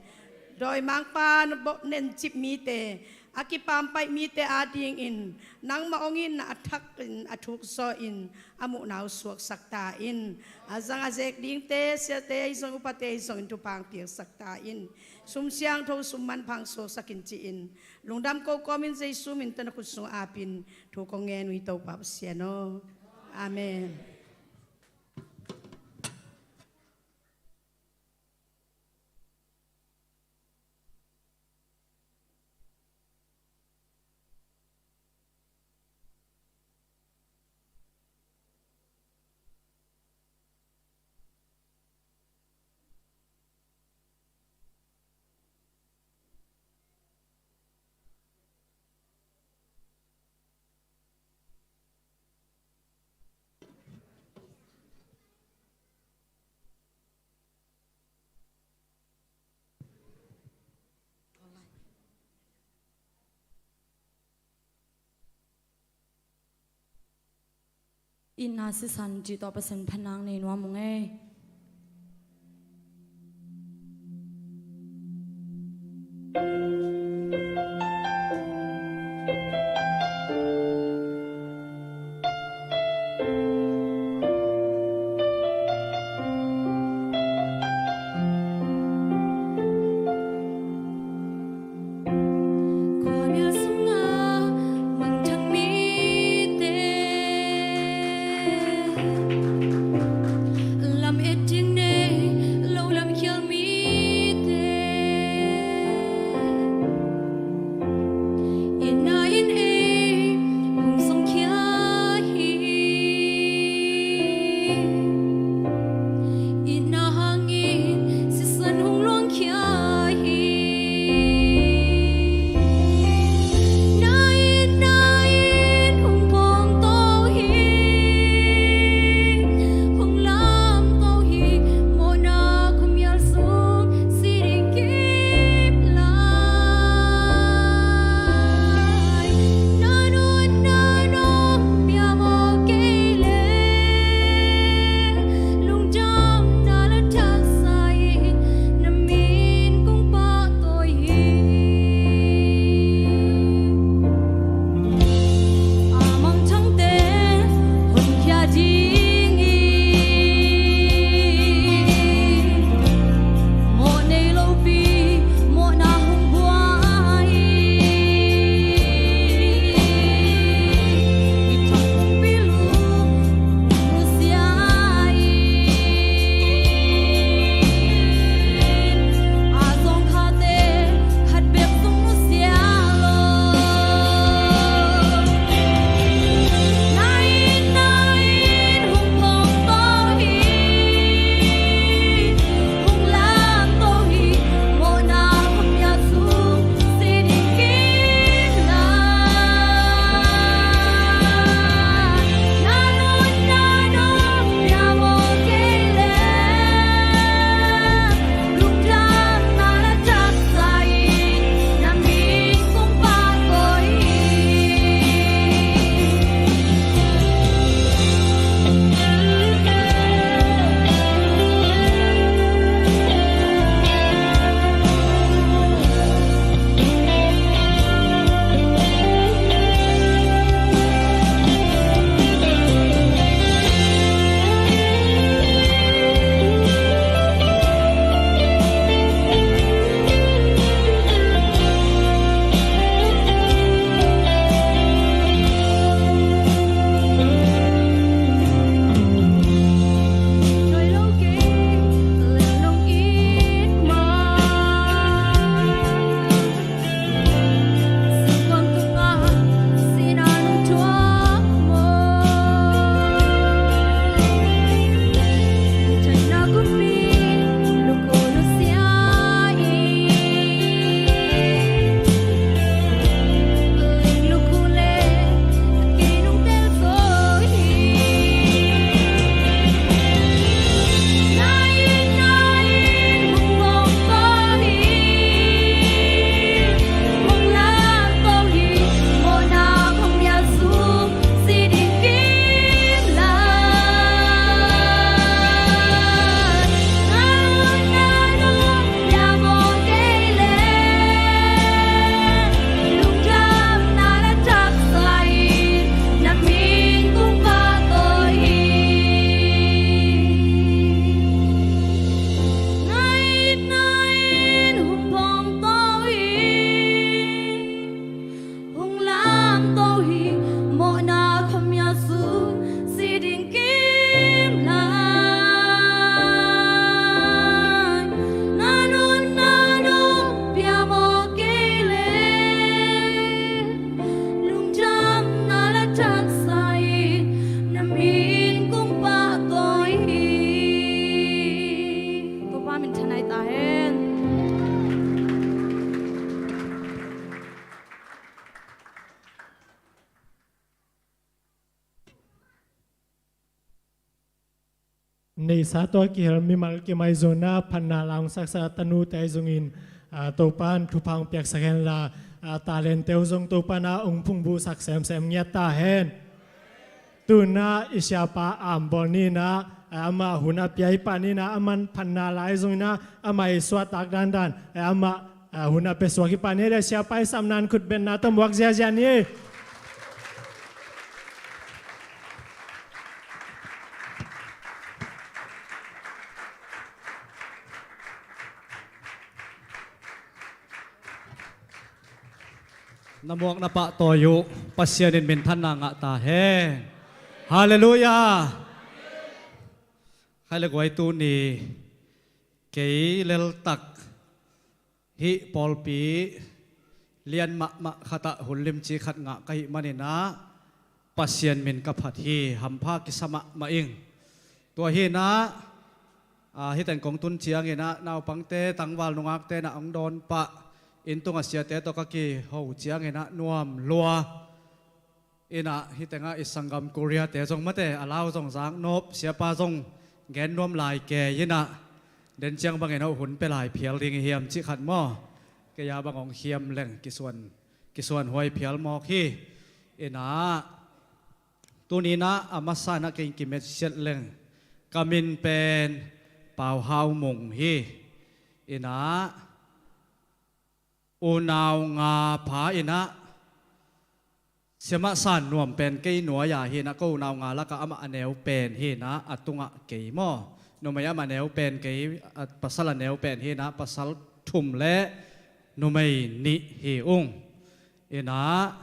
Dawimangpa na bawh nencip mite, a kipampaih mite adingin nangmah hong itna a thak in, a thuk zaw in, a muhna uh suaksak ta in. A zang a zek dingte, siate ahi zong, upate ahi zongin thupha hong piaksak ta in. Sum siangtho, sum manpha hong suaksak in ci-in, lungdam ko kawmin Jesu min tawh na khut sungah ap in thu kong ngen uh hi Topa Pasian aw. Amen. Itna sisan cih tawh Pasian phatna nei nuam ung ei. Neihsa tawh a kihel mimal kim ahi zongin ah, phatna la hong saksak a tanute ahi zongin, ah, Topa'n thupha hong piaksak henla, ah, talente uh zong Topa'n ah hong phungvuhsak semsem ngiat ta hen. Tu-in ah i siapa ambawl ni-in ah, ah, amah hun a pia i pah ni-in ah, aman phatna la ahi zongin ah, amah i suahtak dandan, ah, amah, ah, hun a pia suak i pah ni-in ah, siapa i sapna-in khut bengna tawh muak ziazia ni. Na muak na pahtawi uh Pasian in minthanna ngah ta hen. Halleluiah. Khai le guai, tuni kei leltak hih pawlpi lian mahmah khat ah hun limci khat ngah ka hih manin ah, Pasian min ka phat hi. Hampha kisa mahmah ing. Tua hi-in ah, ah, hih teng kong tun ciangin ah, naupangte, tangval nungakte in ah hong dawn pah, inn tung a siate tawh ka kiho ciangin ah nuam lua. In ah hih teng ah i sanggam Korea-te zong mate, a lau zong zak nop, siapa zong gen nuam lai kei in ah, den ciang bangin ah hun pia lai phial ding i hiam cih khat maw. Kei a bang hong hiam leng kisuan, kisuanhuai phial mawk hi. In ah tuni-in ah a masa-in ah kei kimet siat leng, ka min pen Pau Hau Mung hi. In ah unau nga pha in ah, siamah san nuam pen kei nuai-a hi-in ah, ko unau nga lakah amah a neu pen hi-in ah, a tungah kei maw. Numei amah a neu pen kei, a pasal a neu pen hi-in ah, pasal thum le numei nih hi ung. In ah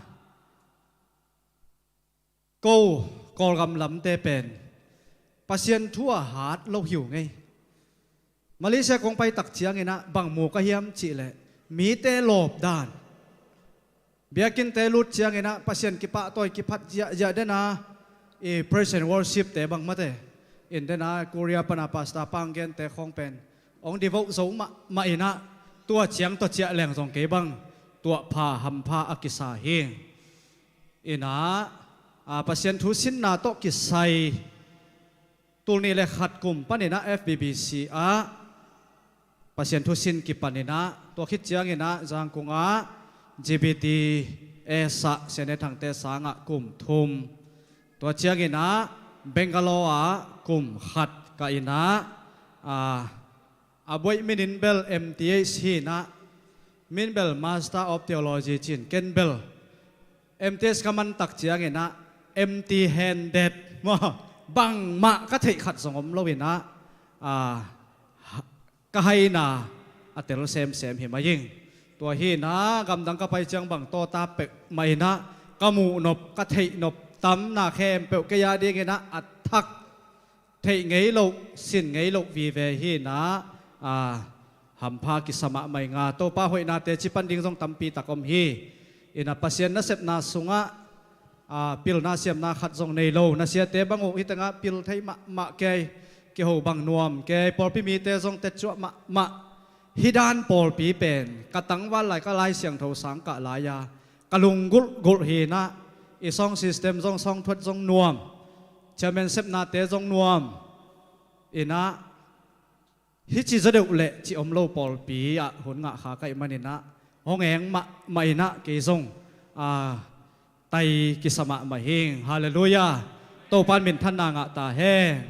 ko Kawlgam lamte pen Pasian thu a hat lo hi uh ngei. Malaysia kong pai tak ciangin ah bang mu ka hiam cih leh, mite lawp dan. Biakinnte lut ciangin ah Pasian kipahtawi kiphat ziahziah den a, i praise and worship-te bang mate. In den a Korea pan a pastor pa hong gente khawng pen hong devote zo mahmah in ah, tua ciang tawh ciah leng zong kei bang tuahpha hampha a kisa hi. In ah, a, Pasian thu sinna tawh kisai, tul nih le khat kum panin ah F B B C ah Pasian thu sin kipan in ah, tua khit ciangin ah Zangkung ah G B T S ah Siane Thangte sangah kum thum. Tua ciangin ah Bangalore ah kum khat ka in ah, a, a buaih minin bel M T H hi-in ah, min bel Master of Theology ci-in, ken bel M T H ka man tak ciangin ah empty handed maw, bangmah ka theih khat zong om lo-in ah, a, ka haina a tel semsem hi mai ing. Tua hi-in ah gamdang ka pai ciang bang tawta pek mah in ah, ka muhnop ka theihnop tamna khempeuh kei a dingin ah a thak, theih ngei loh, sin ngei loh vive hi-in ah, a, hampha kisa mahmah ing a, Topa hoihnate cipan ding zong tampi tak om hi. In ah Pasian nasepna sungah, a, pilna siamna khat zong nei lo, na siate bang uh hih tengah pil thei mahmah kei, kiho bang nuam kei, pawlpi mite zong tetcuah mahmah. Hih dan pawlpi pen ka tangval lai, ka Lai Siangtho sang kah lai-a ka lunggulhgulh hi-in ah, i sound system zong, sawngthuat zong nuam, chairman sepnate zong nuam. In ah hih ci zaw deuh leh ci om lo pawlpi ah hun ngah kha ka hih manin ah, hong eng mahmah in ah kei zong, a, tai kisa mahmah ing. Halleluiah. Topa in minthanna ngah ta hen.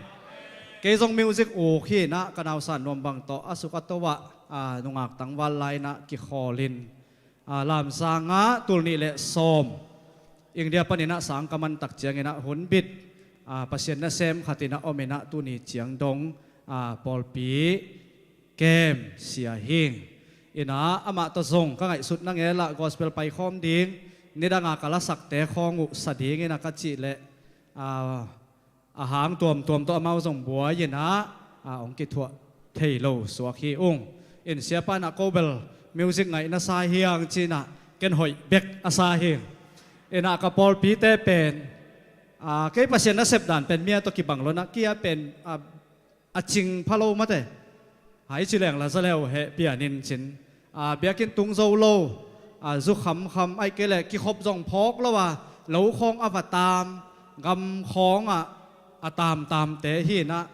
Kei zong music uk hi-in ah, ka nausan nuam bang tawh a suk a to ah, a, nungak tangval lai-in ah kikhawl in, a, Lamsang ah tul nih le sawm, India panin ah sang ka man tak ciangin ah hun bit, a, Pasian nasem khat in ah om in ah, tuni ciang dong, a, pawlpi kem sia hi ing. In ah amah tawh zong ka ngaihsutna ngel ah gospel paikhawm ding, nidang a ka lasakte khawng uh sa dingin ah ka cih leh, a, a hang tuamtuam tawh amau zong buai-in ah, a, hong kithuah thei lo suak hi ung. In siapa in ah ko bel music ngaih na sa hi hang ci-in ah, ken hoih bek a sa hi. In ah ka pawlpite pen, a, kei Pasian nasep dan pen mi a tawh kibang lo-in ah, kei a pen, a, a cing pha lo mate. Hai ci leng la za leu heh pian in cin. A, biakinn tung zo lo. A, zu khamkham ahih kei leh kikhop zong phawk lo a, lo khawng a va tam, gam khawng ah a tamtamte hi-in ah,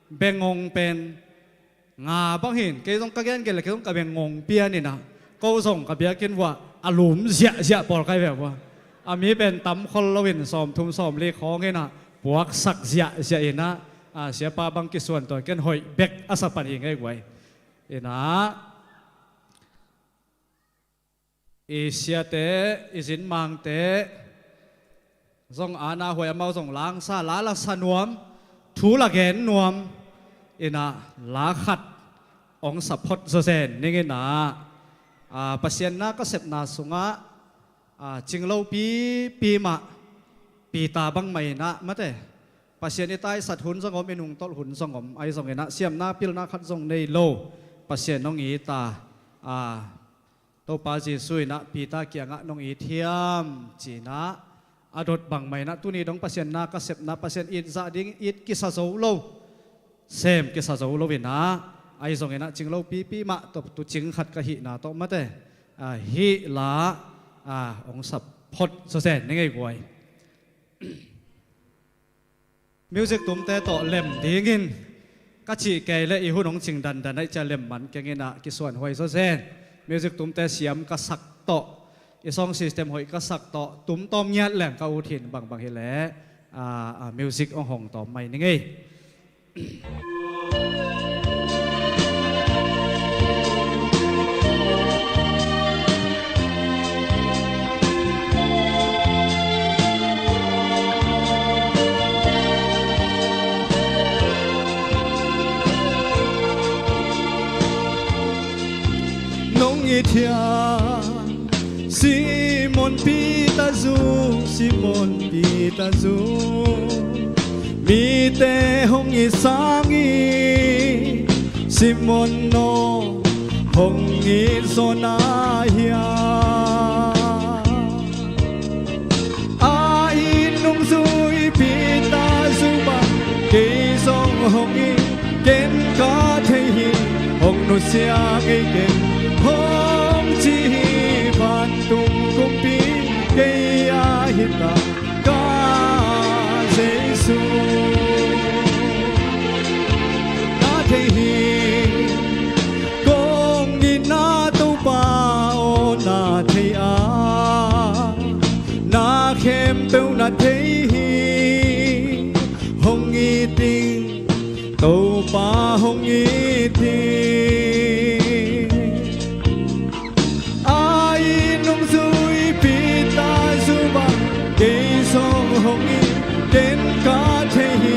Bengong pen nga bang hin, kei zong ka gen gen le kei zong ka bengong pian inah, ko zong ka biakinn vuah a lum ziahziah pawl kai ve vua. A mi pen tam khol loin sawmthum sawmli khawng inah puaksak ziahziah inah, a, siapa bang kisuan tawi ken hoih bek a sa pan hi ngei guai. Inah i siate, i zinmangte zong ana huai, amau zong langsa, la la sa nuam, thu la gen nuam inah la khat ong sa phot zawzen ning inah, a, Pasian na ka sepna sungah, a, cinglo pipi mah Peter bangmah inah mate, Pasian i taisat hun zong om, i nungtolh hun zong om, ahi zong inah siamna pilna khat zong nei lo Pasian hong it a, a, Topa Jesu inah Peter kiangah nong it hiam ci inah a dot bangmah inah tuni dong Pasian na ka sepna, Pasian it zah ding it kisa zo lo, sem kisa zo lo inah, ahi zong inah cinglo pipi mah tawh tu cing khat ka hihna tawh mate, a, hih la, a, ong sa phot zawzen ning ei guai. Music tumte tawh lem dingin ka cih kei le i hun hong cing dandan aih cia lem man keng inah kisuan huai zawzen. Music tumte siam ka sak tawh, i sound system hoih ka sak tawh, tum tawm ngiat leng ka ut hin bangbang hi le, a, a, music hong hong tawm mai ning ei. Nong it hiam Simon Peter zu, Simon Peter zu, mite hong it sangin Simon naw hong it zaw na hiam? A it nungzui Peter zu bang kei zong hong it, ken ka thei hi, hong nusia ngei ken, hong ci hi. Vantung kumpi kei a hi ta, ka Jesu. Na thei hi, kong itna Topa aw na thei a, na khempeuh na thei hi, hong it ing, Topa hong it ing. A it nungzui Peter zu bang kei zong hong it, ken ka thei hi,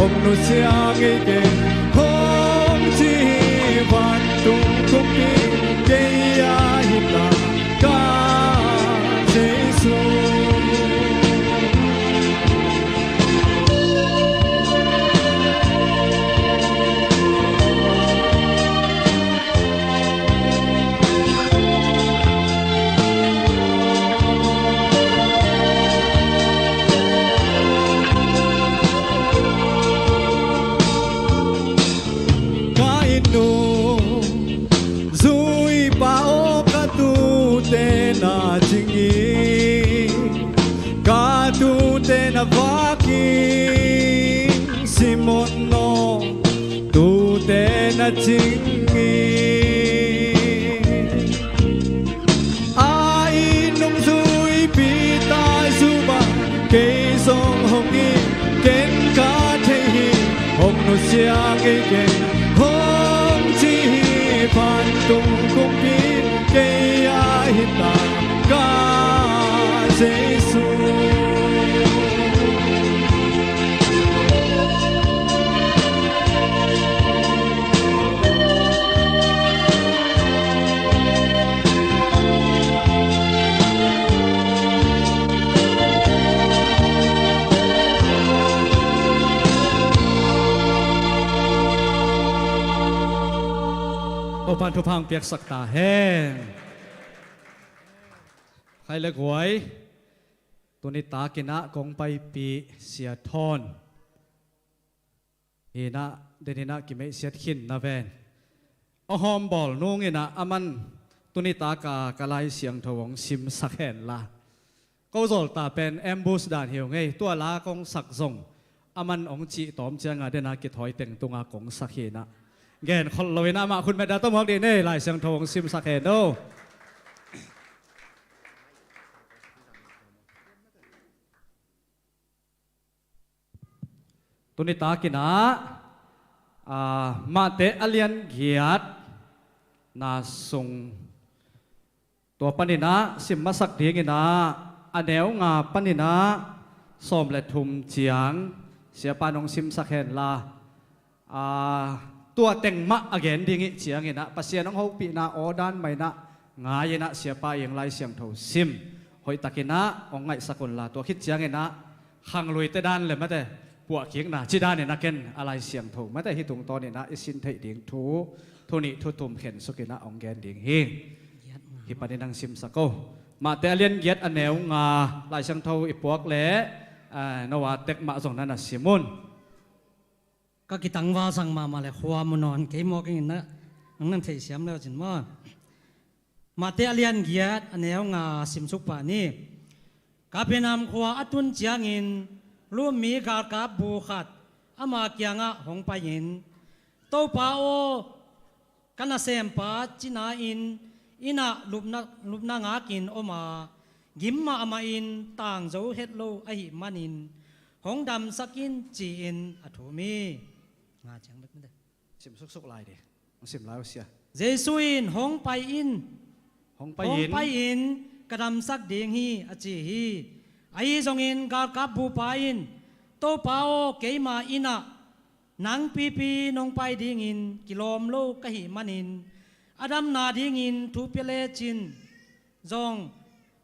hong nusia ngei ken, hong ci hi. Vantung kumpi kei a hi ta, ka Jesu. Ka it nungzui pa aw, ka tute na cing hi, ka tute na vak hi, Simon aw, tute na cing hi. A it nungzui Peter zu bang kei zong hong it, ken ka thei hi, hong nusia ngei ken, hong ci hi. Vantung kumpi kei a hi ta, ka Jesu. Topa'n thupha piaksak ta hen. Khai le guai, tuni takin ah kong paipih Sia Thawn hi-in ah, den in ah kimeihsiat khin na ven. A hawm bawl nung in ah, aman tuni tak a ka Lai Siangtho hong simsak hen la. Ko zawlta pen ambush dan hi uh ngei, tua la kong sak zong a man hong cih tawm cianga dena kithawi teng tunga kong sak hinah, gen kholh loinah amah khut met dah tawh muak dih nei, Lai Siangtho hong simsak hen aw. Tuni takinah, ah, Mate a lian giat na sung, tua paninah sim masak dinginah a neu nga paninah sawm le thum ciang Siapa nong simsak henla, ah, tua teng mah a gen ding ih cianginah Pasian hong hopihna aw dan mainah ngai-inah Siapa ing Lai Siangtho sim hoihtakinah hong ngaihsak unla, tua khit cianginah khangluite dan le mate puahkikna ci daninah ken a Lai Siangtho mate hih tungtawninah i sin theih ding thu, thu nih thu thum khensukinah hong gen ding hi. Hih panin hong simsak aw. Mate a lian giat a neu nga, Lai Siangtho i puak le, ah, no a tek mah zong na na sim un. Ka kitangval sang mahmah le khua mu nawn kei maw, kei nang na theihsiam le cin maw? Mate a lian giat a neu nga simsuk pah ni. Kapernaum khua a tun ciangin Rom mi galkap bu khat ama kiangah hong pai-in, Topa aw, ka nasempa cina in innah lupna, lupna ngakin om a, gim mahmahin tangzo het lo ahih manin hong damsak in, ci-in a thum hi. Nga ciang bek mite. Sim suksuk lai dih. Hong sim lai uh sia. Jesu in, hong pai in. Hong pai in. Hong pai in, ka damsak ding hi, a ci hi. Ahi zongin galkap bupa in, Topa aw, keima innah nang pipi nong pai dingin kilawm lo ka hih manin a damna dingin thu pia lecin zong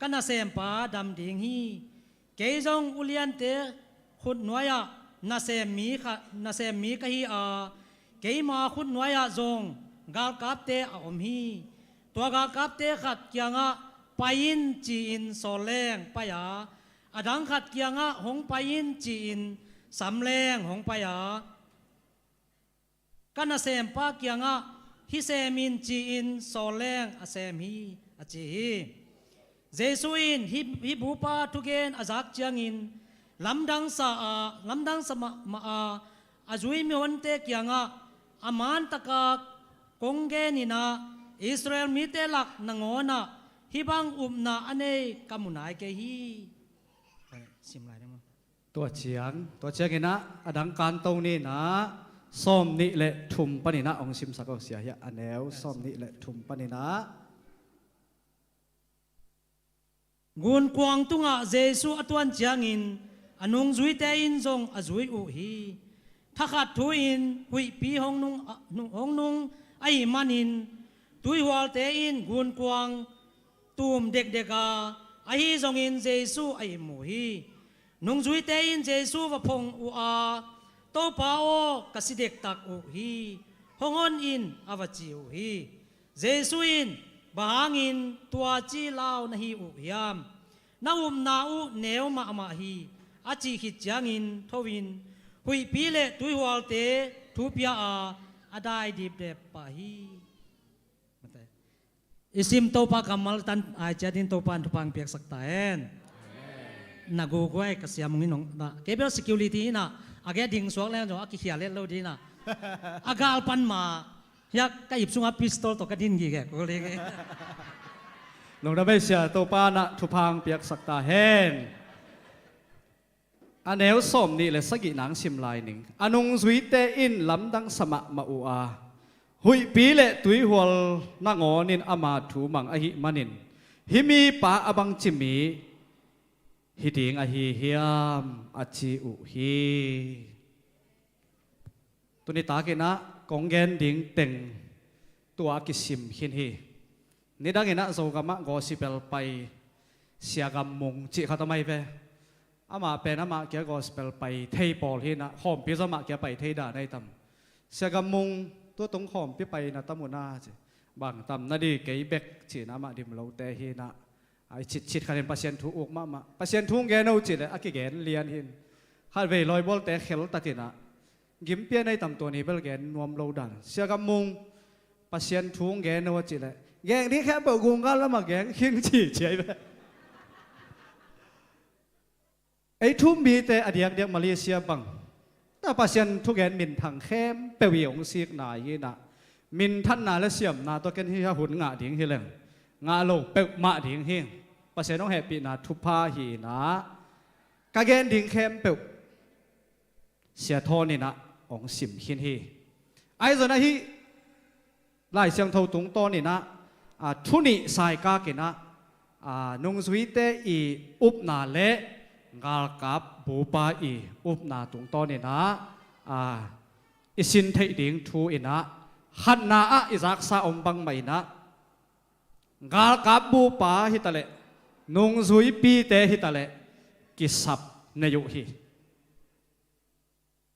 ka nasempa dam ding hi. Kei zong uliante khut nuai-ah nasem mi kha, nasem mi ka hi a, keima khut nuai-ah zong galkapte a om hi. Tua galkapte khat kiangah pai in ci-in sawl leng pai a, a dang khat kiangah hong pai in ci-in sam leng hong pai a, ka nasempa kiangah hih sem in ci-in sawl leng a sem hi, a ci hi. Jesu in hih, hih bupa thugen a zak ciangin lamdang sa a, lamdang sa mahmah a, a zui mihonte kiangah, a mantaka kong geninah Israel mite lak nangawnah hih bang upna a nei ka mu nai kei hi. Sim lai ding maw? Tua ciang, tua cianginah a dang kanto ninah sawm nih le thum paninah hong simsak aw sia hiah, a neu sawm nih le thum paninah. Gunkuang tungah Jesu a tuan ciangin a nungzuite in zong a zui uh hi. Thakhat thu-in huihpi hong nung, hong nung ahih manin tuihualte in gunkuang tum dekdek a, ahi zongin Jesu a ihmu hi. Nungzuite in Jesu va phong uh a, Topa aw, ka si dektak uh hi, hong hon in, a va ci uh hi. Jesu in, bang hangin tua ci lau na hi uh hiam? Na upna uh neu mahmah hi, a cih khit ciangin tho-in huihpi le tuihualte thu pia a, a dai dipdep pah hi. I sim Topa kammal tan ai ciatin Topa in thupha hong piaksak ta hen. Na guguai ka siam hong in hong na. Kei bel security inah a gate ding suak leng zong a kikhial het lo dinah. A gal pan ma hiak ka ip sungah pistol tawh ka din gige. Lungdam ei sia, Topa nah thupha hong piaksak ta hen. A neu sawm nih le sagih nang sim lai ning. A nungzuite in lamdang sa mahmah uh a, huihpi le tuihual nangawnin ama thu mang ahih manin, hih mipa a bangci mi hi ding ahi hiam, a ci uh hi. Tuni takinah kong gen ding teng tua a kisim khin hi. Nidanginah Zogamah gospel pai Sia Gam Mung cih khat om ahi ve. Amah pen amah kia gospel pai thei pawl hinah, khawmpi zomah kia pai thei dan ahi tam. Sia Gam Mung, tua tung khawmpi pai na tam uh na ci. Bang tam na di kei bek cinah amah dim lote hinah. Ai citcit khatin Pasian thu uk mahmah. Pasian thu gen o cileh a kigen lian hin. Khatvei lawibualte kheltatinah gimpian ahi tam, tua ni bel gen nuam lo dan. Sia Gam Mung, Pasian thu gen o a cileh geng ding khempeuh gunggal lamah geng khing ci ci ahi beh. Ei thu-um mite a diakdiak Malaysia bang Tua Pasian thugen minthang khempeuh i hong sikna hi inah, minthanna le siamna tawh ken hih a hun ngah ding hi leng ngah lo peuhmah ding hi. Pasian hong hehpihna thupha hi inah, ka gen ding khempeuh Sia Thawn inah hong sim khin hi. Ahi zongin ahi Lai Siangtho tungtawn inah, a, thu nih saikak inah, a, nungzuite i upna le galkap bupa i upna tungtawn inah, a, i sin theih ding thu inah, khatna ah i zaksa om bangmah inah, galkap bupa hitaleh nungzuipite hitaleh kisap nei uh hi.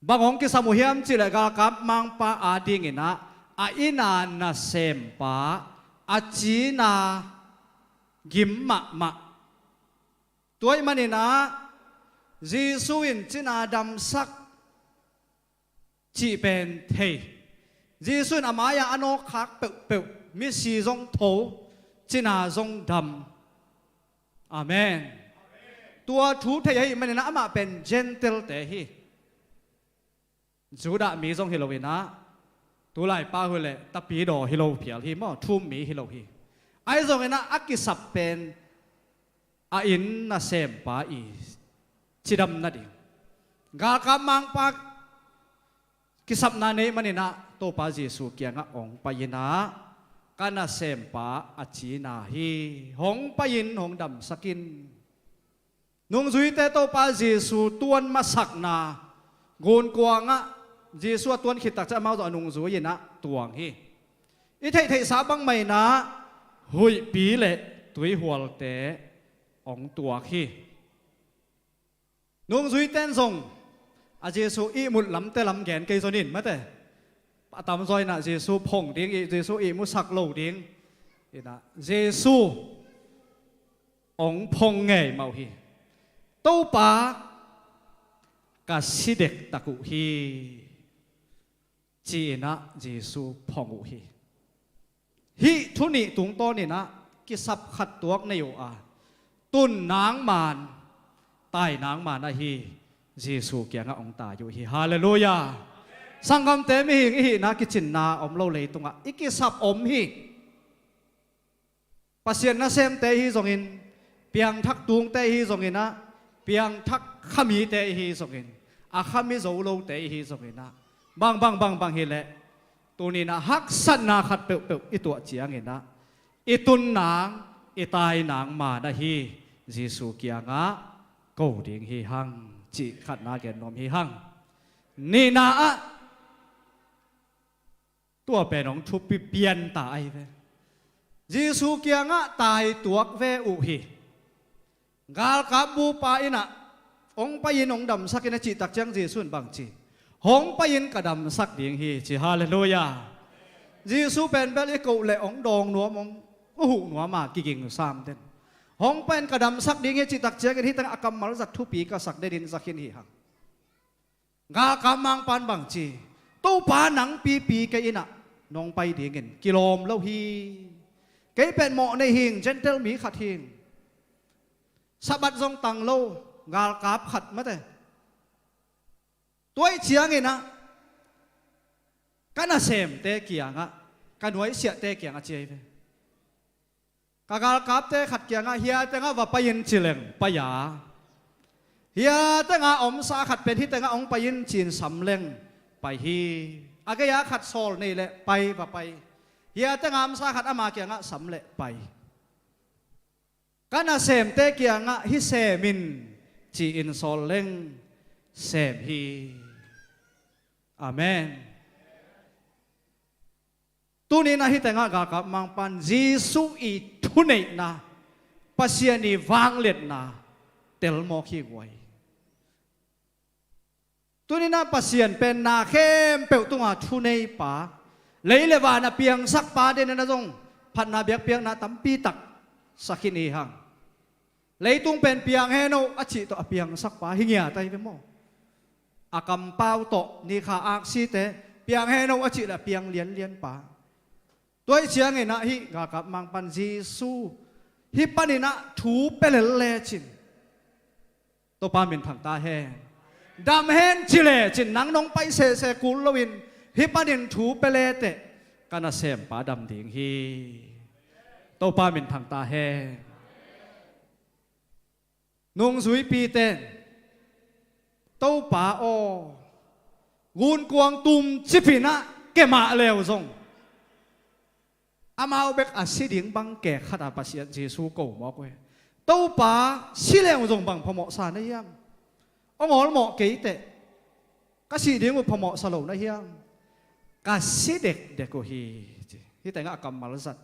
Bang hong kisam uh hiam cihleh galkap mangpa ading inah a inn a nasempa a cina gim mahmah. Tua ahih man inah Jesu in cina damsak cih pen thei. Jesu in a mai-ah a nawkkhak peuhpeuh, misi zong tho, cina zong dam. Amen. Tua thu thei ahih man inah amah pen Gentile-te hi. Judah mi zong hi lo inah, tulai pa uh leh tapidaw hi lo phial hi maw, thu-um mi hi lo hi. Ahi zong inah a kisap pen a inn nasempa i cidam nading. Galkap mangpa kisapna nei man inah Topa Jesu kiangah hong pai inah, ka nasempa a cina hi, hong pai in hong damsak in. Nungzuite Topa Jesu tuan masakna, gunkuangah Jesu a tuan khit takciang amau zong a nungzui inah tuang hi. I theihtheihsa bangmah inah huihpi le tuihualte hong tuak hi. Nungzuite in zong a Jesu ihmut lamte lam gen kei zong in mate. A tamzaw inah Jesu phong ding, i Jesu ihmusak lo ding inah Jesu hong phong ngei mah uh hi. Topa, ka si dektak uh hi, ci inah Jesu phong uh hi. Hih thu nih tungtawn inah kisap khat tuak nei uh a, tun nangman, tai nangman ahi Jesu kiangah hong tai uh hi. Halleluiah. Sanggamte, mihing i hihna kicinna om lo leitungah i kisap om hi. Pasian nasemte ihi zongin, piangthak tungte ihi zongin ah, piangthak khamite ihi zongin, a khami zo lote ihi zongin ah, bang bang bang bang hileh, tuni-in ah haksatna khat peuhpeuh i tuah ciangin ah, i tun nang, i tai nang man ahi Jesu kiangah ko ding hi hang, cih khatna gen nuam hi hang. Nihna ah, tua pen hong thupi pianta ahi ve. Jesu kiangah tai tuak ve uh hi. Galkap bupa in ah, hong pai-in hong damsak in a cih tak ciang Jesu in bang ci? Hong pai-in ka damsak ding hi, ci. Halleluiah. Jesu pen bel i koh leh hong dawng nuam, hong huh nuam a kiging sam den. Hong pai-in ka damsak ding hi cih tak ciangin hih teng a kammal zat thupi ka sak den in zat khin hi hang. Galkap mangpa'n bang ci? Topa, nang pipi kei in ah nong pai dingin kilawm lo hi. Kei pen mawh nei hing, Gentile mi khat hing. Sabbath zong tang lo, galkap khat mate. Tua ahih ciangin ah, ka nasemte kiangah, ka nuaisiahte kiangah ci ahi ve. Ka galkapte khat kiangah, hia tengah va pai-in ci leng pai a, hia tengah omsa khat pen hih tengah hong pai-in ci-in sam leng pai hi. A gei-a khat sawl nei leh pai, va pai. Hia tengah omsa khat ama kiangah sam leh pai. Ka nasemte kiangah hih sem in ci-in sawl leng sem hi. Amen. Tuni-in ah hih tengah galkap mangpa'n Jesu i thuneihna, Pasian i vangliatna telmawk hi guai. Tuni-in ah Pasian pen na khempeuh tunga thuneipa, lei le van a piangsakpa denin ah zong phatna biakpiakna tampi tak sa khin hi hang. Leitung pen piang hen aw a cih tawh a piangsakpa hi ngiat ahi ve maw? A kampau tawh, nikha aksite, piang hen aw a cih leh a piang lianlianpa. Tua ahih ciangin ah hih galkap mangpa'n Jesu hih panin ah thu pia lel lecin, Topa minthang ta hen. Dam hen ci le cin nang nong pai sese kul loin hih panin thu pia leteh ka nasempa dam ding hi. Topa minthang ta hen. Nungzuipite, Topa aw, gunkuang tumcip inah kemah leu zong amau bek a si ding bang kek khat a Pasian Jesu ko mawk uh hi. Topa, si leu zong bang phamawhsa na hiam? Hong awlmawh kei teh, ka sih ding uh phamawhsa lo na hiam? Ka si dekdek uh hi, ci. Hih tengah a kammal zat.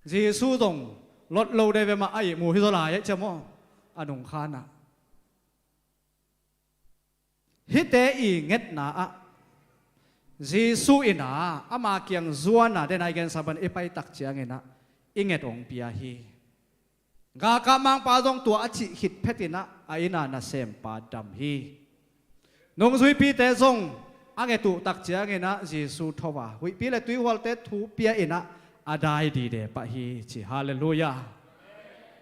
Jesu zong lot lo dei ve mah a ihmu hi zaw lai a, cia maw? A nungkhanah hihte i ngetna ah Jesu inah ama kiang zuana dena i gensa ban i paitak cianginah i nget hong pia hi. Galkap mangpa zong tua a cih khit phetinah a inn a nasempa dam hi. Nungzuipite zong a nget uh tak cianginah Jesu tho a huihpi le tuihualte thu pia inah a dai dide pah hi, ci. Halleluiah.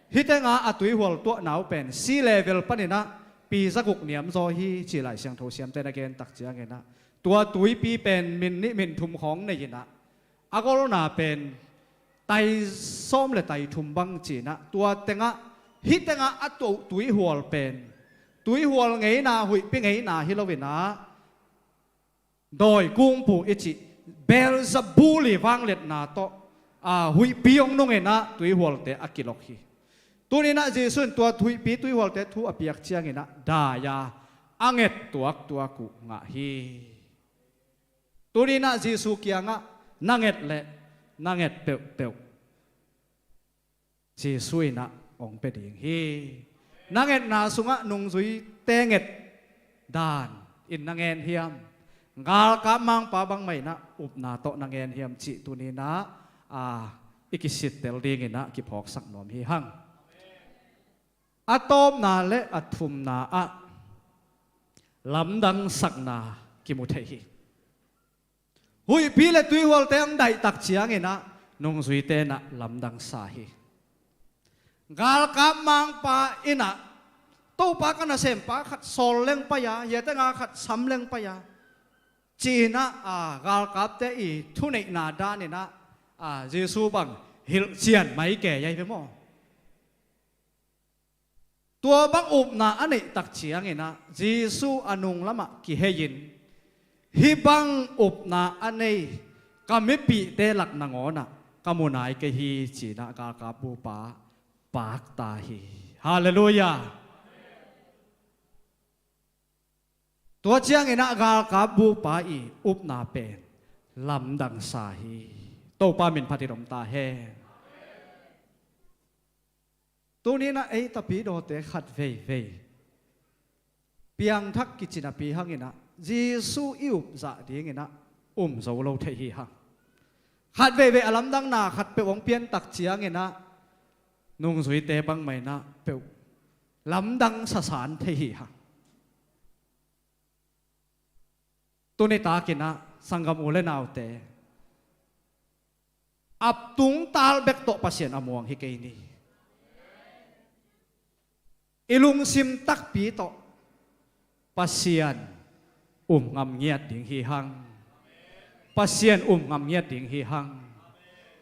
Hih tenga a tuihual tuahna uh pen sea level paninah pi zaguk niam zaw hi, ci Lai Siangtho siamte na gen tak cianginah tua tuipi pen min nih min thum khawng nei inah a golna pen tai sawm le tai thum bang cinah tua tengah, hih tengah a tuah tuihual pen tuihual ngeina, huihpi ngeina hi loinah dawi kungpu i cih Beelzebuli vangliatna tawh a huihpi hong nunginah tuihualte a kilok hi. Tuninah Jesu in tua huihpi tuihualte thu a piak cianginah dai-a a nget tuaktuak uh ngah hi. Tuninah Jesu kiangah na nget le na nget peuhpeuh Jesu inah hong pia ding hi. Na ngetna sungah nungzuite nget dan in na ngen hiam? Galkap mangpa bangmah inah upna tawh na ngen hiam cih tuninah a i kisittel dinginah kiphawksak nuam hi hang. A tawpna le a thumna ah lamdangsakna kimu thei hi. Huihpi le tuihualte ang daihtak cianginah nungzuite inah lamdangsa hi. Galkap mangpa inah Topa, ka nasempa khat sawl leng pai-a, hiatenga khat sam leng pai-a, ci-inah a galkapte i thuneihna daninah a Jesu bang hilhcian mai kei ahi ve maw? Tua bang upna a neihtak cianginah Jesu a nunglamah kihei-in hih bang upna a nei ka mipihte lak nangawnah ka mu nai kei hi, cinah galkap bupa pakta hi. Halleluiah. Tua cianginah galkap bupa i upna pen lamdangsa hi. Topa min phatin om ta hen. Tuninah ei tapidawte khat veivei piangthak kicinapi hanginah Jesu i upzah dinginah um zo lo thei hi hang. Khat veivei a lamdangna khat peuh hong piantak cianginah nungzuite bangmah inah peuh lamdang sasan thei hi hang. Tunitakinah sanggam u le naute, aptung tal bek tawh Pasian a muang hi kei ni. I lungsim takpi tawh Pasian um ngam ngiat ding hi hang. Pasian um ngam ngiat ding hi hang.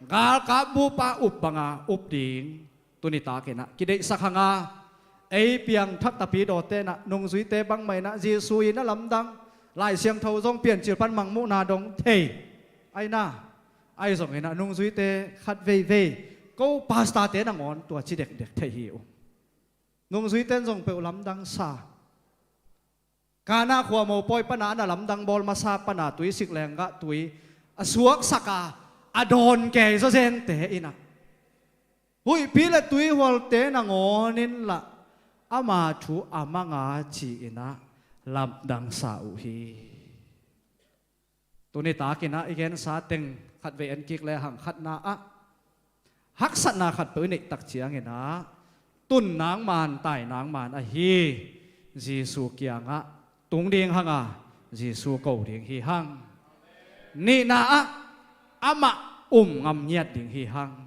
Galkap bupa up banga up ding tunitakinah kideihsak hanga, ei piangthak tapidawte inah nungzuite bangmah inah Jesu in a lamdang, Lai Siangtho zong Piancil pan mangmuhna dong thei ahi na, ahi zonginah nungzuite khat veivei ko pastorte nangawn tua ci dekdek thei hi uh. Nungzuite in zong peuh lamdangsa. Kana khua mopawi pana a na lamdang bawl masa pana tuisik lenggah tui a suaksaka a dawn kei zawzente inah huihpi le tuihualte nangawn inlah ama thu a manga ci-inah lamdangsa uh hi. Tunitakinah i gensa teng khat vei en kik lehang, khatna ah haksatna khat peuh i neihtak cianginah tun nangman, tai nangman ahi Jesu kiangah tung ding hanga Jesu ko ding hi hang. Nihna ah amah um ngam ngiat ding hi hang.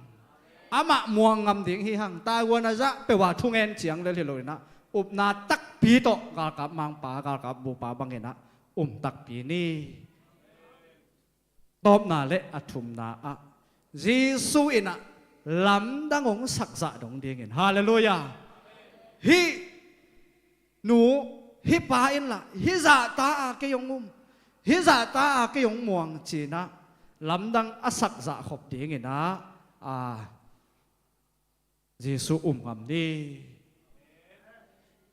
Amah muang ngam ding hi hang. Taiwan a zah peuh a thungen ciang lel hi loinah upna takpi Pi tawh galkap mangpa, galkap bupa bangin ah um takpi ni. Tawpna le a thumna ah Jesu in ah lamdang hong sakzah dong dingin. Halleluiah. Hih nu, hih pa in lah hih zahta a kei hong um, hih zahta a kei hong muang ci-in ah lamdang a sakzah khop dingin ah, a, Jesu um ngam ni.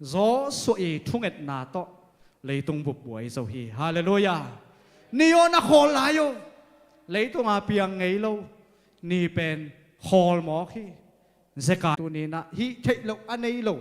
Joshua i thungetna tawh leitung bup buai zo hi. Halleluiah. Ni aw na khawl lai uh. Leitung a piang ngei lo. Ni pen khawl mawk hi. Zekai tuni-in ah hih theih loh a nei lo.